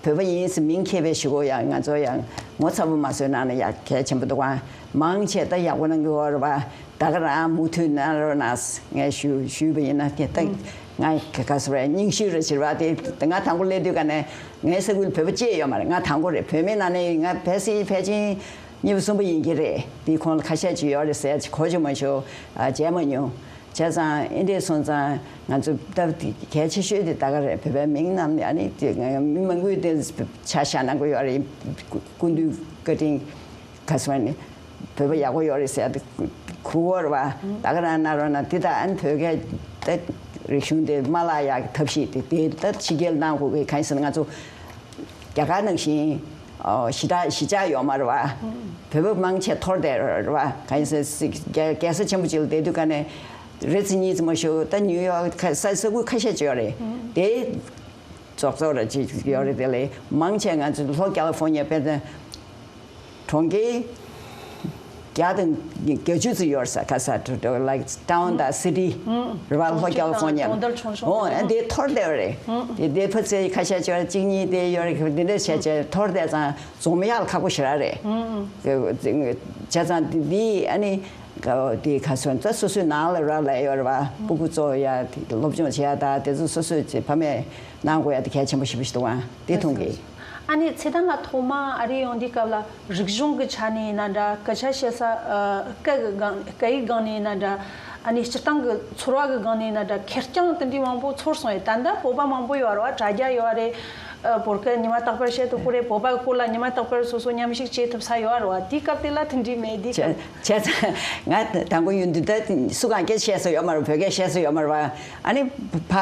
བོད་པ་ཡིན་ཟེར་མིང་ཁྱེར་བའི་ཞུ་སྒོ་ཡང་ང་ཚོ་ཡང་ངོ་ཚ་པོ་མ་བཟོས་གནང་ན་ཡག་གལ་ཆེན་པོ་འདུག་ཨང་། མང་ཆེ་ད་ཡག་པོ་གནང་གི་ཡོད་རེད་བ། ད་ག་རང་མུ་མཐུད་གནང་རོགས་གནང་ངས་ཞུ་ཞུས་པ་ཡིན་ན། དེ་ད་ང་ག་ག་ཟེར་བ་རེད། སྙིང་ཤུགས་རེད་ཟེར་བ་དེ། ང་དང་པོ་སླེབས་དུས་ག་ནས་ངའི་ས་ཁུལ་བོད་པ་གཅིག་ཡོད་མ་རེད། ང་དང་པོ་རེད། བོད་མི་ནང་ནས་ང་ཕལ་སྲིད་ཕལ་ཆེར་གཉིས་པ་གསུམ་པ་ཡིན་གྱི་རེད། དེ་ཁོང་ལ་ཁ་ཤས་ཅིག་ཡོད་རེད་ཟེར་ཅིག་གོ་ཅིག་མ་ཞུ་བྱས་མ་མྱོང་། བྱས་ཙང་ཨེ་འདྲས་སོང་ཙང་ང་ཚོ་སྟབས་བདེ་གལ་ཆེ་ཤོས་དེ་ད་ག་རེད། བོད་པའི་མིང་རྣམས་ནས་ཨ་ནི་དེ་མི་མང་པོས་དེ་ཆ་བཞག་གནང་གི་ཡོད་རེད། སྐུ་མདུན་བཀའ་དྲིན་ག་སོང་ནས་བོད་པ་ཡག་པོ་ཡོད་རེད་ཟེར་ཡ་དེ་གུ་བོར་བ་ད་ག་རང་གནང་རོགས་གནང་། དེ་ད་ཨ་ནི་བོད་སྐད་ད་རིག་གཞུང་དེ་མ་བརླག་ཡག་གི་ཐབས་ཤེས་དེ་དེ་ད་ཕྱི་རྒྱལ་གནང་དགོས་གི། གང་ཡིན་ཟེར་ན་ང་ཚོ་རྒྱ་གར་ནང་བཞིན། ཨོ་ཞི་དྲག་ཞི་འཇགས་ཡོད་མ་རེད་བ། བོད་པ་མང་ཆེ་འཐོར་བསྡད་རེད་བ། གང་ཡིན་ཟེར་རྒྱལ་རྒྱལ་ས་ཆེན་པོ་ཅིག་ལ་བསྡད་དུས་ག་ནས་རེ་ཙམ་གཉིས་ཙམ་མ་ཞུ། ད་ནིའུ་ཡོག་ཁ་ས་ས་ཁུལ་ཁ་ཤས་ཅིག་ཡོད་རེད། དེ་རྫོགས་རྫོགས་རེད་ཅིག་ཡོད་རེད། དེ་ལས་མང་ཆེ་ང་ཚོ་ལྷོ་ཀ་ལི་ཧྥོ་ནི་ཡ་དཔེར་ན་གྲོང་ཁྱེར་བརྒྱ་དང་བརྒྱད་ཅུ་ཙམ་ཡོད་ས་ཁ་ས་like town དང་city རེད་བ། ལྷོ་ཀ་ལི་ཧྥོ་ནི་ཡ་ལ། ཨོ་ཨ་འདི་འཐོར་བསྡད་པ་རེད། དེ་དེ་ཕ་ཚེ་ཁ་ཤས་ཅིག་གཅིག་གཉིས་དེ་ཡོད་རེད། འདི་འདྲ་བྱས་བྱས་འཐོར་བསྡད་ཙང་། འཛོམས་ཡག་ལ་ཁག་པོ་ཞེ་དྲག་རེད། བྱས་ཙང་འདི་ཨ་ནི་དེ་ག་སོ་ད་སོ་སོའི་ནང་ལ་རག་ལས་ཡོད་རེད་བ། སྤུ་གུ་གཙོ་ཡ་སློབ་སྦྱོང་བྱེད་ཡ་ད་དེ་ཚོ་སོ་སོས་ཕ་མས་གནང་དགོས་ཡ་དེ་གལ་ཆེན་པོ་ཞེ་པོ་ཞིག་འདུག་ཨ། དེ་མཐོང་གི། ཨ་ནི་ཚེ་བརྟན་ལགས་ཐོག་མ་ཨ་རི་ཡོང་དུས་སྐབས་ལ་རིག་གཞུང་གི་ཆ་ནས་ཡིན་ན་འདྲ། སྐད་ཆ་བཤད་ས་སྐད་གི་སྒང་སྐད་ཡིག་སྒང་ནས་ཡིན་ན་འདྲ། ཨ་ནི་སྤྱིར་བཏང་གི་ཚོར་བ་གི་སྒང་ནས་ཡིན་ན་འདྲ། ཁེར་རྐྱང་དེ་འདྲའི་མང་པོ་ཚོར་སོང་ཡོད། ད་ལྟ་བོད་པ་མང་པོ་ཡོད་རེད་བ། དྲ་རྒྱ་ཡོད་རེད། ཨ། བོད་སྐད་ཉི་མ་རྟག་པར་བཤད་ཐུབ་ཀྱི་རེད། བོད་པ་གི་སྐོར་ལ་ཉི་མ་རྟག་པར་སོ་སོ་མཉམ་ཞུགས་བྱེད་ཐུབ་ས་ཡོད་རེད་བ། དེའི་སྐབས་དེ་ལ་དེ་འདྲའི་མེད། དེའི་བྱས་སྐབས། བྱས་ཙང་ང་དང་པོ་ཡོང་དུས་ད་སུ་གང་སྐད་བཤད་ས་ཡོད་མ་རེད། བོད་སྐད་བཤད་ས་ཡོད་མ་རེད་བ། ཨ་ནི་ཕ་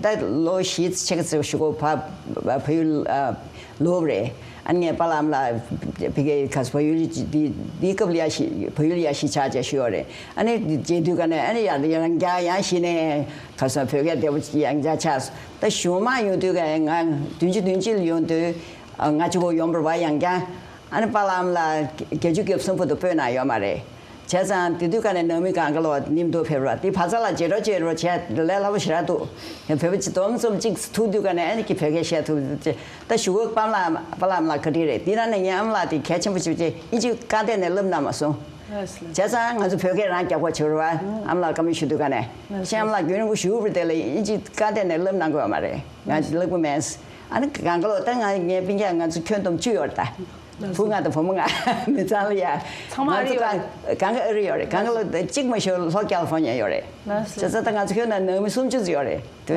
ད་ལོ་བཞི་ཕྱེད་ཀ་ཙམ་ཞིག་གོ་ཕ་བལ་ཡུལ་ཨ་ལོག་རེད། ཨ་ནི་ངས་པཱ་ལགས་ཨ་མ་ལགས་ཕ་གིའི་ཁ་བལ་ཡུལ་འདི་འདིའི་སྐབས་ལ་ཡ་ཤི་བལ་ཡུལ་ཡ་ཤི་ཆགས་བྱས་ཞུས་ཡོད་རེད། ཨ་ནི་མཇལ་དུས་ཀ་ནས་ཨ་ནི་ཡང་ཡང་བསྐྱར་ཡང་ཤི་ནས་ཁ་སང་བོད་སྐད་བདེ་པོ་ཡང་བསྐྱར་ཆགས་སོང་། ད་གཞུག་མ་ཡོང་དུས་ཀ་ང་བདུན་ཅུ་བདུན་ཅུ་ལ་ཡོང་དུས་ང་གཅིག་པོ་ཡོང་བར་བ་ཡང་བསྐྱར། ཨ་ནི་པཱ་ལགས་ཨ་མ་ལགས་བརྒྱད་ཅུ་གྱ་གསུམ་བར་དུ་སྤོས་གནང་ཡོད་མ་རེད། བྱས་ཙང་དེ་དུས་ཀ་ནས་ནང་མི་གང་ག་ལོ་མཉམ་དུ་ཕེབས་རོགས། དེ་བ་ཚ་ལ་བརྗེ་རོགས་བྱེད་རོགས་བྱས་ལས་སླ་པོ་ཞེ་དྲག་འདུག་བོད་པ་ཅིག་སྡོམ་གསུམ་གཅིག་ཐུག་དུས་ཀ་ནས་ཨ་ནི་ཀྱི་བོད་སྐད་བཤད་ཐུབ་ཅེས། ད་གཞུག་གུ་པཱ་ལགས་པཱ་ལགས་ཨ་མ་ལགས་བཀའ་དྲིན་རེད། དེ་ནང་ནས་ངའི་ཨ་མ་ལགས་དེ་གལ་ཆེན་པོ་ཞིག་བྱས་ཨིན་ཇི་སྐབས་དེ་ནས་བསླབ་གནང་མ་སོང་། བྱས་ཙང་ང་ཚོ་བོད་སྐད་རང་རྒྱག་དགོས་བྱུང་རེད་བ། ཨ་མ་ལགས་བཀའ་མོལ་ཞུ་དུས་ཀ་ནས་ཤེས་ཨ་མ་ལགས་རྒྱུན་རིང་པོ་བཞུགས་པ་རེད། དེ་ལ་ཨིན་ཇི་སྐབས་དེ་ནས་བསླབ་གནང་དགོས་པ་མ་རེད། ང་ཚོ་བསླབ་དགོས་མེད། ཨ་ནི་གང་ག་ལོ་ད་ང་ངའི་སྤུན་ཀྱག་ང་ཚོ་ཁྱོན་བསྡོམས་བཅུ་ཡོད་རེད་ད། བུ་ལྔ་དང་བུ་མོ་ལྔ། མི་ཚང་ལ་ཡ། ཚང་མ་ཨ་རི་ཡོད་རེད། ང་ཚོ་གང་ག་ཨ་རི་ཡོད་རེད། གང་ག་ལོ་གཅིག་མ་ཤོར་ལྷོ་ཀལ་ཧྥོ་ནི་ཡ་ཡོད་རེད། ལགས་སོ། བྱས་ཙང་ད་ང་ཚོ་ཁྱོན་ནང་ནང་མི་སུམ་ཅུ་ཙམ་ཡོད་རེད། དེ་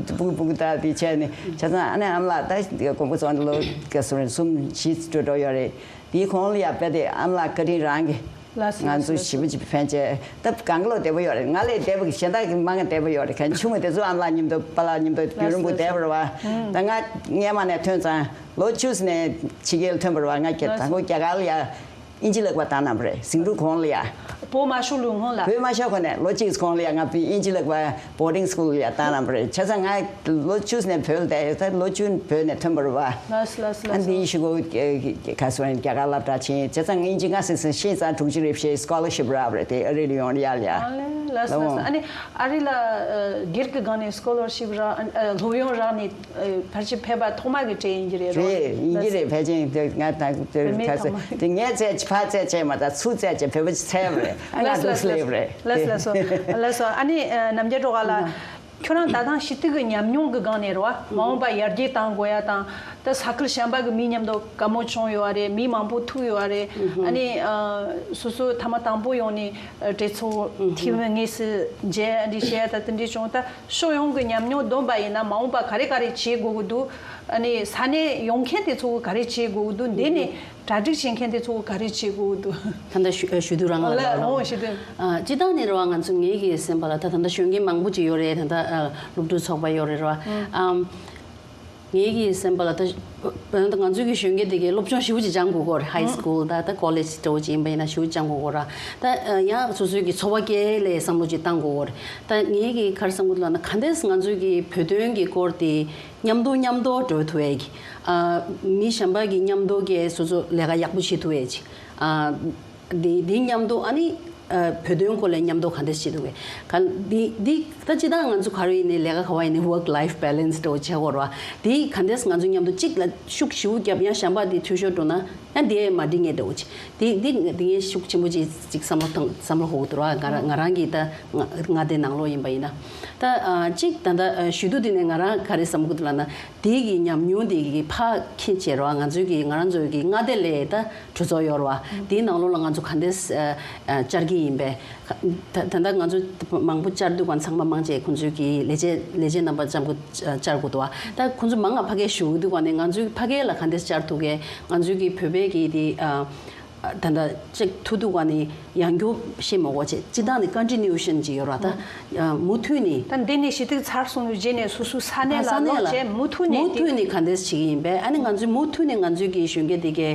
སྤུ་གུ་སྤུ་གུ་ད་དེ་བྱས་ནས་བྱས་ཙང་ཨ་ནི་ཨ་མ་ལགས་ད་དགོན་པ་ཚོ་ལོ་ག་སོ་རེད། གསུམ་བཞི་འགྲོ་འགྲོ་ཡོད་རེད། དེའི་གོང་ལ་ཡ་དཔེ་དེ་ཨ་མ་ལགས་བཀའ་དྲིན་རང་གི། ལགས་སོ། ང་ཚོ་ཞེ་པོ་ཅིག་ཕན་ཆེ། ད་གང་ག་ལོ་བདེ་པོ་ཡོད་རེད། ང་ལས་བདེ་པོ་གཞན་དག་གི་མང་ང་བདེ་པོ་ཡོད་རེད། གང་ཆུང་བ་དེ་ཚོ་ཨ་མ་ལགས་མཉམ་དུ་པཱ་ལགས་མཉམ་དུ་དུས་རིང་པོ་བསྡད་པ་རེད་བ། ད་ང་སྔས་མ་ནས་ཐོན་ཙང་ལོ་བཅུ་ཙམ་ནས་ཕྱི་རྒྱལ་ཐོན་པ་རེད་བ། ང་རྒྱ་དང་པོ་རྒྱ་གར་ལ་ཡ་ཨིན་ཇི་ལེགས་པ་བཏང་གནང་བ་རེད། ཟིང་འཁྲུག་གོང་ལ་ཡ། བོད་མ་ཤོར་ལུས་སྔོན་ལ། བོད་མ་ཤོར་གོང་ནས་ལོ་གཅིག་གོང་ལ་ཡ་ང་ཨིན་ཇི་ལེགས་པ་བོར་ཌིང་སི་ཀུལ་ལ་ཡ་བཏང་གནང་བ་རེད། བྱས་ཙང་ང་ལོ་བཅུ་ནས་བོད་ལ་བསྡད་ཡོད། ད་ལོ་བཅུ་བོད་ནས་ཐོན་པ་རེད་བ། ལགས་སོ་ལགས་སོ། ཨ་ལགས་སོ། འདི་ཤི་གོ་ག་སོ་རྒྱ་གར་སློབ་གྲྭ་ཕྱིན། བྱས་ཙང་ཨིན་ཇི་ང་སེམས་སེམས་ཤེས་ཙང་དྲུག་ཅུ་རེ་བཞི་སི་ཀོ་ལར་ཤིབ་རག་པ་རེད། དེ་ཨ་རི་ལ་ཡོང་ཡ་ལ་ཡ། ཨ་ལས་ལགས་སོ་ལགས་སོ། ཨ་ནི་ཨ་རི་ལ་ཨ་སྒེར་གྱི་སྒང་ནས་སི་ཀོ་ལར་ཤིབ་རག་ཨ་སློབ་ཡོན་རག་ནས་ཨ་ཕལ་ཆེར་ཕེབས་པ་ཐོག་མ་གི་གྲས་ཡིན་གྱི་རེད་རོ། རེད་ཡིན་གྱི་རེད། ཕལ་ཆེར་དེ་ང་དང་དེ་བོད་མི་ག་ཚོད་ཐོག་མ་དེ་ངས་བཙལ་ཕར་བཙལ་བྱས་མ་ད་ཚུར་བཙལ་བྱས་བོད་པ་ཅིག་བཙལ་བ་རེད། ཨ་ང་ལགས་སོ་དུ་སླེབས་རེད། ལགས་སོ་ལགས་སོ་ལགས་སོ། ཨ་ནི་ཨ་རྣམ་རྒྱལ་སྒྲོལ་དཀར་ལགས། ཁྱོད་རང་ད་ཐེངས་ཞི་བདེ་གི་ཉམས་མྱོང་གི་སྒང་ནས་རེད་བ། མ་འོངས་པ་ཡར་རྒྱས་གཏང་དགོས་ཡ་དང་། ད་ས་ཁུལ་གཞན་པ་གི་མི་མཉམ་དུ་བཀའ་མོལ་བྱུང་ཡོད་རེད། མི་མང་པོ་ཐུག་ཡོད་རེད། ཨ་ནི་ཨ་སོ་སོ་ཐེངས་མ་དང་པོ་ཡོང་ནས་ཨ་གྲོས་ཚོགས་འཐུས་མི་དངོས་སུ་མཇལ་འདི་བྱས་ད་དེ་འདྲས་བྱུང་། ད་ཕྱོགས་ཡོངས་ཀྱི་ཉམས་མྱོང་བསྡོམས་པ་ཡིན་ན་མ་འོངས་པ་ག་རེ་ག་རེ་བྱེད་དགོས་ཀྱི་འདུག་ཨ་ནི་ས་གནས་ཡོང་མཁན་དེ་ཚོ་ག་རེ་བྱེད་དགོས་ཀྱི་འདུག་འདི་ནས་གྲ་སྒྲིག་བྱེད་མཁན་དེ་ཚོ་ག་རེ་བྱེད་དགོས་འདུག་ད་ལྟ་ཞུ་ཞུ་དུས་རང་ལ་ལ་ལ་ལ་འོང་ཞུ་དུས། ཨ་སྤྱི་བཏང་ནས་རེད་བ། ང་ཚོ་ངེད་ཀྱི་སེམས་པ་ལ་ད་ད་ལྟ་གཞོན་སྐྱེས་མང་པོ་ཅིག་ཡོད་རེད། ད་ལྟ་ཨ་སློབ་ཕྲུག་ཚོགས་པ་ཡོད་རེད་རེད་བ། ཨམ་ངེད་ཀྱི་སེམས་པ་ལ་ད་ད་ང་ཚོའི་གི་གཞོན་སྐྱེས་དེ་གའི་སློབ་སྦྱོང་ཞེ་པོ་ཅིག་སྦྱང་དགོས་ཀྱི་ཡོད་རེད། ཧའི་སི་ཀུལ་ད་ད་ཀོ་ལེཇ་འདྲ་བོ་ཅིག་ཡིན་པ་ཡིན་ན་ཞེ་པོ་ཅིག་སྦྱང་དགོས་ཀྱི་ཡོད་རེད། ད་ཡང་སོ་སོའི་གི་འཚོ་བ་སྐྱེལ་ལས་བསམ་བློ་ཅིག་བཏང་དགོས་ཀྱི་ཡོད་རེད། ད་ངེད་ཀྱི་ག་རེ་བསམ་གྱི་འདུག་ལབ་ན་ག་འདྲས་ང་ཚོའི་གི་བོད་དོན་གི་སྐོར་དེ་མཉམ་དུ་མཉམ་དུ་འགྲོ་ཐུབ་ཡས་ཀྱི། ཨ་མི་གཞན་པ་གི་མཉམ་དུ་གི་སོ་སོ་ལས་ཀ་ཡག་པོ་བྱེད་ཐུབ་ཡས་ཀྱི། ཨ་འདི་འདི་མཉམ་དུ་ཨ་ནི་ཨ་བོད་དོན་སྐོར་ལ་མཉམ་དུ་ག་འདྲས་བྱེད་ཐུབ་ཀྱི། ག་འདི་འདི་ད་སྤྱི་བཏང་ང་ཚོ་ག་རེ་ཡིན་ནའི་ལས་ཀ་ག་བ་ཡིན་ནའི་ཝོརཀ་ལའིཕ་བེ་ལེན་སི་འདྲ་བོ་བྱེད་དགོས་རེད་བ། འདི་ག་འདྲས་ང་ཚོ་མཉམ་དུ་གཅིག་ལ་ཤུགས་ཞེ་པོ་བརྒྱབ་ཡང་གཞན་པ་འདི་འཐུས་ཤོར་འགྲོ་ན་ཡང་འདི་མ་འགྲིག་ངེས་འདྲ་བོ་ཅིག། འདི་འདི་འདི་ངས་ཤུགས་ཆེན་པོ་ཅིག་ཅིག་བསམ་བློ་བཏང་བསམ་བློ་འཁོར་གྱི་འདུག་ར། ང་རང་ང་རང་གི་ད་ང་ང་དེ་ནང་ལོགས་ཡིན་པ་ཡིན་ན། ད་ཨ་གཅིག་ད་ལྟ་ཨ་ཞུ་དུས་འདི་ནས་ང་རང་ག་རེ་བསམ་གྱི་འདུག་ལབ་ན། དེ་གི་ཉམས་མྱོང་དེ་གི་ཕར་འཁྱེར་བྱས་ར་ང་ཚོའི་གི་ང་རང་ཚོའི་གི་མངའ་སྡེ་ལ་ད་གྲོས་ཚོགས་ཡོད་ར་བ། དེའི་ནང་ལོགས་ལ་ང་ཚོ་ག་འདྲས་ཨ་ཨ་བཅར་གྱི་ཡིན་པས། ད་ད་ལྟ་ང་ཚོ་མང་པོ་བཅར་དུས་ག་ཚང་མ་མང་ཆེ་ཁོང་ཚོའི་གི་ལས་བྱེད་ལས་བྱེད་རྣམ་པ་ཙམ་གྱི་བཅར་དགོས་འདུག་བ། ད་ཁོང་ཚོ་མང་ང་ཕ་གིར་བཞུགས་དུས་ག་ནས་ང་ཚོའི་ཕ་གི་ལ་ག་འདྲས་བཅར་ཐུབ་གས། ང་ཚོའི་གི་བོད་པའི་གི་དེ་ཨ། ད་ལྟ་ཅིག་ཐུག་དུས་ག་ནས་ཡང་སྐྱར་བཤད་མ་དགོས་བྱས་སྤྱི་བཏང་ནས་ཀོན་ཊི་ནིའུ་ཤན་ཅིག་ཡོད་ར། ད་མུ་མཐུད་ནས། ད་འདི་ནས་ཞི་བདེ་ཚར་སོང་བའི་རྗེས་ནས་སོ་སོའི་ས་གནས་ལ་ལོག་བྱས་མུ་མཐུད་ནས་མུ་མཐུད་ནས་ག་འདྲས་བྱེད་ཀྱི་ཡིན་པས། ཨ་ནི་ང་ཚོས་མུ་མཐུད་ནས་ང་ཚོའི་གི་གཞོན་སྐྱེས་དེ་གའི་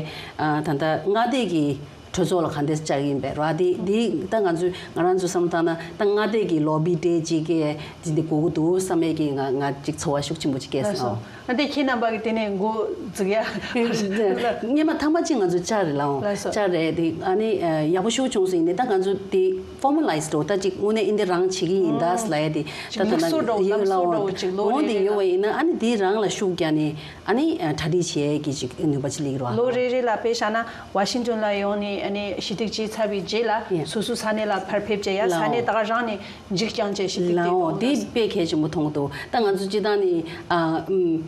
ད་ལྟ་མངའ་སྡེ་གི་གྲོས་ཚོགས་ལ་ག་འདྲས་བཅར་གྱི་ཡིན་པས་ར། དེ་དེ་ད་ང་ཚོས་ང་རང་ཚོ་བསམ་བློ་བཏང་ན་ད་མངའ་སྡེ་གི་ལོ་བི་གྲས་ཅིག་གི་དེ་འདི་དགོས་ཀྱི་འདུག་བསམ་ཡས་ཀྱི་ང་ང་ཅིག་ཚོར་བ་ཤུགས་ཆེན་པོ་ཅིག་སྐྱེས་སོང་། ཨ་དེ་ཁྱེད་རྣམ་པ་གི་དེ་ནས་འགོ་འཛུགས་ཡ། སྔོན་མ་ཐེངས་མ་གཅིག་ང་ཚོ་བཅར་རེད་ལགས་འོང་། ལགས་སོ། བཅར་རེད་དེ་ཨ་ནི་ཡག་པོ་ཤུགས་བྱུང་སོང་། ཡིན་ནའི་ད་ང་ཚོ་དེ་ཕོར་མ་ལའི་ཛི་འགྲོ་ད་ཅིག་དངོས་གནས་ཨིན་དེ་རང་བྱེད་ཀྱི་ཡིན་ད་ཟེར་ལབ་ཡ་དེ་ད་ད་ལམ་སྲོལ་འདྲ་བོ་ལམ་སྲོལ་འདྲ་བོ་ཅིག་ལོ་འོང་རེ་དེ་རེ་ཡོད་པ་ཡིན་ན་ཨ་ནི་དེ་རང་ལ་ཤུགས་རྒྱག་ནས་ཨ་ནི་གྲ་སྒྲིག་བྱེད་ཡས་ཀྱི་ཅིག་ནུས་པ་ཅིག་སླེབས་ཀྱི་རེད་བ། ལོ་རེ་རེ་ལ་དཔེ་བཞག་ན་ཝ་ཤིང་ཊོན་ལ་ཡོང་ནས་ཨ་ནི་ཞི་བདེ་བྱས་ཚར་བའི་རྗེས་ལ་སོ་སོ་ས་གནས་ལ་ཕར་ཕེབས་བྱས་ཡ་ས་གནས་ད་ག་རང་ནས། འཇིགས་རྐྱང་བཅས་ཤིག་ཏིག་ཏིག་ལའོ་ཏིག་ཏིག་དེ་དཔེ་གལ་ཆེན་པོ་མཐོང་གི་འདུག་ད་ང་ཚོ་སྤྱི་བཏང་ནི་ཨ་ཨམ་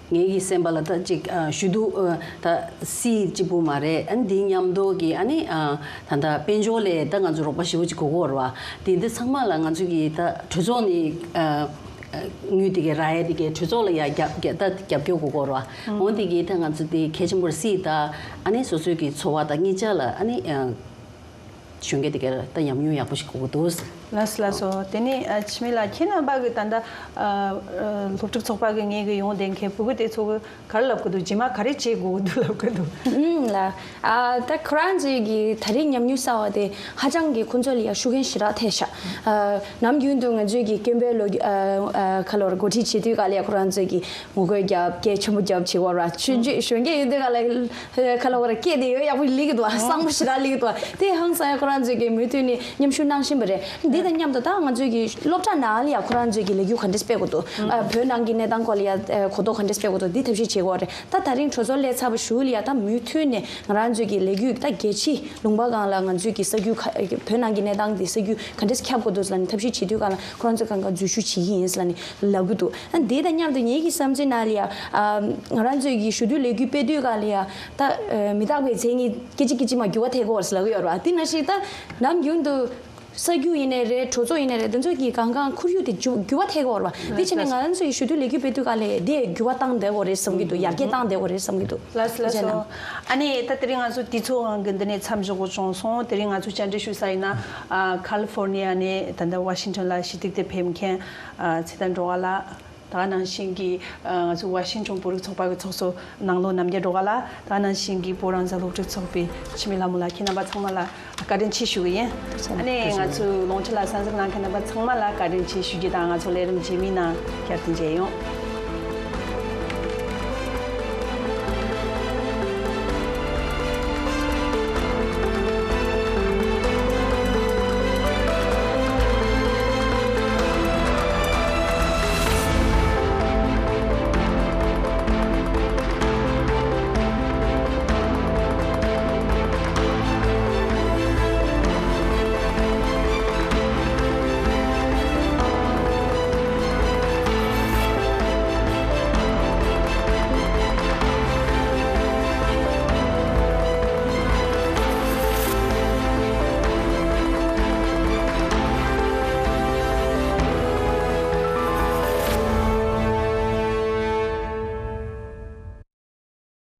ངེད་ཀྱི་སེམས་པ་ལ་ད་ཅིག་ཨ་ཞུ་དུ་ཨ་ད་སི་གཅིག་པུ་མ་རེད། ཨ་ནི་འདི་མཉམ་དུ་གི་ཨ་ནི་ཨ་ད་ད་དཔལ་འབྱོར་ལས་ད་ང་ཚོ་རོགས་པ་ཞེ་པོ་ཅིག་དགོས་ཀྱི་ཡོད་རེད་བ། དེ་འདི་ཚང་མ་ལ་ང་ཚོ་གི་ད་གྲོས་ཚོགས་ནི་ཨ་ དངུལ་དེ་གའི་རག་ཡ་དེ་གའི་གྲོས་ཚོགས་ལ་ཡ་རྒྱབ་རྒྱབ་ད་རྒྱབ་སྐྱོར་དགོས་སྐོར་བ། འོ་དེ་གའི་ད་ང་ཚོ་དེ་གལ་ཆེན་པོར་སྲིད་ད། ཨ་ནི་སོ་སོའི་གི་འཚོ་བ་དང་གཉིས་ཆ་ལ་ཨ་ནི་གཞོན་སྐྱེས་དེ་གའི་ད་ཉམས་མྱོང་ཡག་པོ་ཞིག་དགོས་ཀྱི་འདུག། ལགས་སོ་ལགས་སོ། དེ་ནས་འཆི་མེད་ལགས་ཁྱེད་རྣམ་པ་གི་ད་ལྟ་སློབ་ཕྲུག་ཚོགས་པ་གི་ངེད་གི་ཡོང་བསྡད་མཁན་ཕྲུ་གུ་དེ་ཚོ་གི་ག་རེ་ལབ་ཀྱི་འདུག། རྗེས་མ་ག་རེ་བྱེད་དགོས་ཀྱི་འདུག་ལབ་ཀྱི་འདུག། ཨུམ་ལ། ཨ་ད་ཁོ་རང་ཚོའི་གི་ད་རེས་ཉམས་མྱོང་གསར་བ་དེ་ཧ་ཅང་གི་ཁོ་ཚོ་ལ་ཡ་ཤུགས་རྐྱེན་ཞེ་དྲག་ཐེབས་ཤག། ཨ་ནམ་རྒྱུན་དུ་ང་ཚོའི་གི་སྐྱོན་པའི་ལོ་རྒྱུས་ཨ་ཨ་ཁ་ལོར་འགོ་ཁྲིད་བྱེད་དུས་ག་ལ་ཡ་ཁོ་རང་ཚོའི་གི་ངོ་རྒོལ་རྒྱབ་སྐད་ཆེན་པོ་རྒྱབ་བྱེད་བར་བ་ཆུང་ཆུང་གཞོན་སྐྱེས་ཡོད་དུས་ག་ལ་ཡ་ཁ་ལོར་སྐད་དེ་ཡོད་ཡག་པོ་ལིག་གི་འདུག། ཨ་གསང་པོ་ཞེ་དྲག་ལིག་གི་འདུག། ཨ་དེ་ཧང་སང་ཡ་ཁོ་རང་ཚོའི་གི་མུ་མཐུད་ནས་མཉམ་ཞུགས་གནང་བཞིན་པ་རེད། འདི་དང་མཉམ་དུ་ད་ང་ཚོའི་གི་སློབ་གྲྭ་ནང་ལ་ཡ་ཁོ་རང་ཚོའི་གི་ལས་འགུལ་ག་འདྲས་སྤེལ་དགོས་འདུག། ཨ་བོད་ནང་གི་གནས་སྟངས་སྐོར་ལ་ཡ་ཨ་གོ་རྟོགས་ག་འདྲས་སྤེལ་དགོས་འདུག། འདི་ཐབས་ཤེས་བྱེད་དགོས་རེད། ད་ད་རིང་གྲོས་ཚོགས་སླེབས་ཚར་བ་གཞུག་ལ་ཡ་ད་མུ་མཐུད་ནས་ང་རང་ཚོའི་གི་ལས་འགུལ་ད་རྒྱལ་སྤྱི་ལུང་པ་སྒང་ལ་ང་ཚོའི་གི་ས་རྒྱུ་ག་བོད་ནང་གི་གནས་སྟངས་འདི་ས་རྒྱུ་ག་འདྲས་ཁྱབ་དགོས་འདུག་ཟེར་ལ་ནི་ཐབས་ཤེས་བྱེད་དུས་སྒང་ལ་ཁོ་རང་ཚོ་སྒང་ག་འཛུལ་ཞུགས་བྱེད་ཀྱི་ཡིན་ཟེར་ལ་ནི་ལབ་གི་འདུག། ཨ་འདི་དང་མཉམ་དུ་ངེད་ཀྱི་བསམ་ཚུལ་ནང་ལ་ཡ་ཨ་ང་རང་ཚོའི་གི་ཞུ་གཏུག་ལས་འགུལ་སྤེལ་དུས་སྒང་ལ་ཡ་ད་ཨ་མི་རྟག་པའི་མཚན་ཉིད་སྐད་ཅིག་སྐད་ཅིག་མ་འགྱུར་བ་ཐེབས་ཀྱི་ཡོད་རེད་ཟེར་ལབ་ཀྱི་ཡོད་རེད་བ། དེ་ནང་བཞིན་ད་ནམ་རྒྱུན་དུ་ས་རྒྱུ་ཡིན་ནའི་རེད། གྲོས་ཚོགས་ཡིན་ནའི་རེད། དེ་ཚོ་གི་གང་གང་ཁོར་ཡུག་དེ་འགྱུར་འགྱུར་བ་ཐེབས་ཀྱི་ཡོད་རེད་བ། དེ་བྱས་ནས་ང་རང་ཚོ་ཡི་ཞུ་གཏུག་ལས་འགུལ་སྤེལ་དུས་སྒང་ལ་དེ་འགྱུར་བ་བཏང་བསྡད་ཀྱི་ཡོད་རེད་བསམ་གྱི་འདུག། ཡར་རྒྱས་བཏང་བསྡད་ཀྱི་ཡོད་རེད་བསམ་གྱི་འདུག། ལགས་སོ་ལགས་སོ། ཨ་ནི་ད་དེ་རིང་ང་ཚོ་དུས་ཚོད་དབང་གིས་འདི་ནས་མཚམས་འཇོག་དགོས་བྱུང་སོང་། དེ་རིང་ང་ཚོ་བཅར་འདྲི་ཞུ་ས་ཡིན་ན་ཨ་ཁ་ལི་ཧྥོར་ནི་ཡ་ནས་ད་ལྟ་ཝ་ཤིང་ཊོན་ལ་ཞི་བདེ་དེ་ཕེབས་མཁན་ཨ་ཚེ་བརྟན་སྒྲོལ་དཀར་ལགས། ད་ག་ནང་བཞིན་གྱི་ཨ་ང་ཚོ་ཝ་ཤིང་ཊོན་བོད་རིགས་ཚོགས་པ་གི་ཚོགས་གཙོ་ནང་ལོགས་རྣམ་རྒྱལ་སྒྲོལ་དཀར་ལགས། ད་ག་ནང་བཞིན་གྱི་བོད་རང་བཙན་སློབ་ཕྲུག་ཚོགས་པའི་འཆི་མེད་ལྷ་མོ་ལགས། ཁྱེད་རྣམ་པ་ཚང་མ་ལ་བཀའ་དྲིན་ཆེ་ཞུ་གི་ཡིན། ཨ་ནི་ང་ཚོའི་རླུང་འཕྲིན་ལ་གསན་གཟིགས་གནང་མཁན་རྣམ་པ་ཚང་མ་ལ་བཀའ་དྲིན་ཆེ་ཞུ་རྒྱུ་དང་། ང་ཚོ་ལས་རིམ་རྗེས་མའི་ནང་བསྐྱར་དུ་མཇལ་ཡོང་།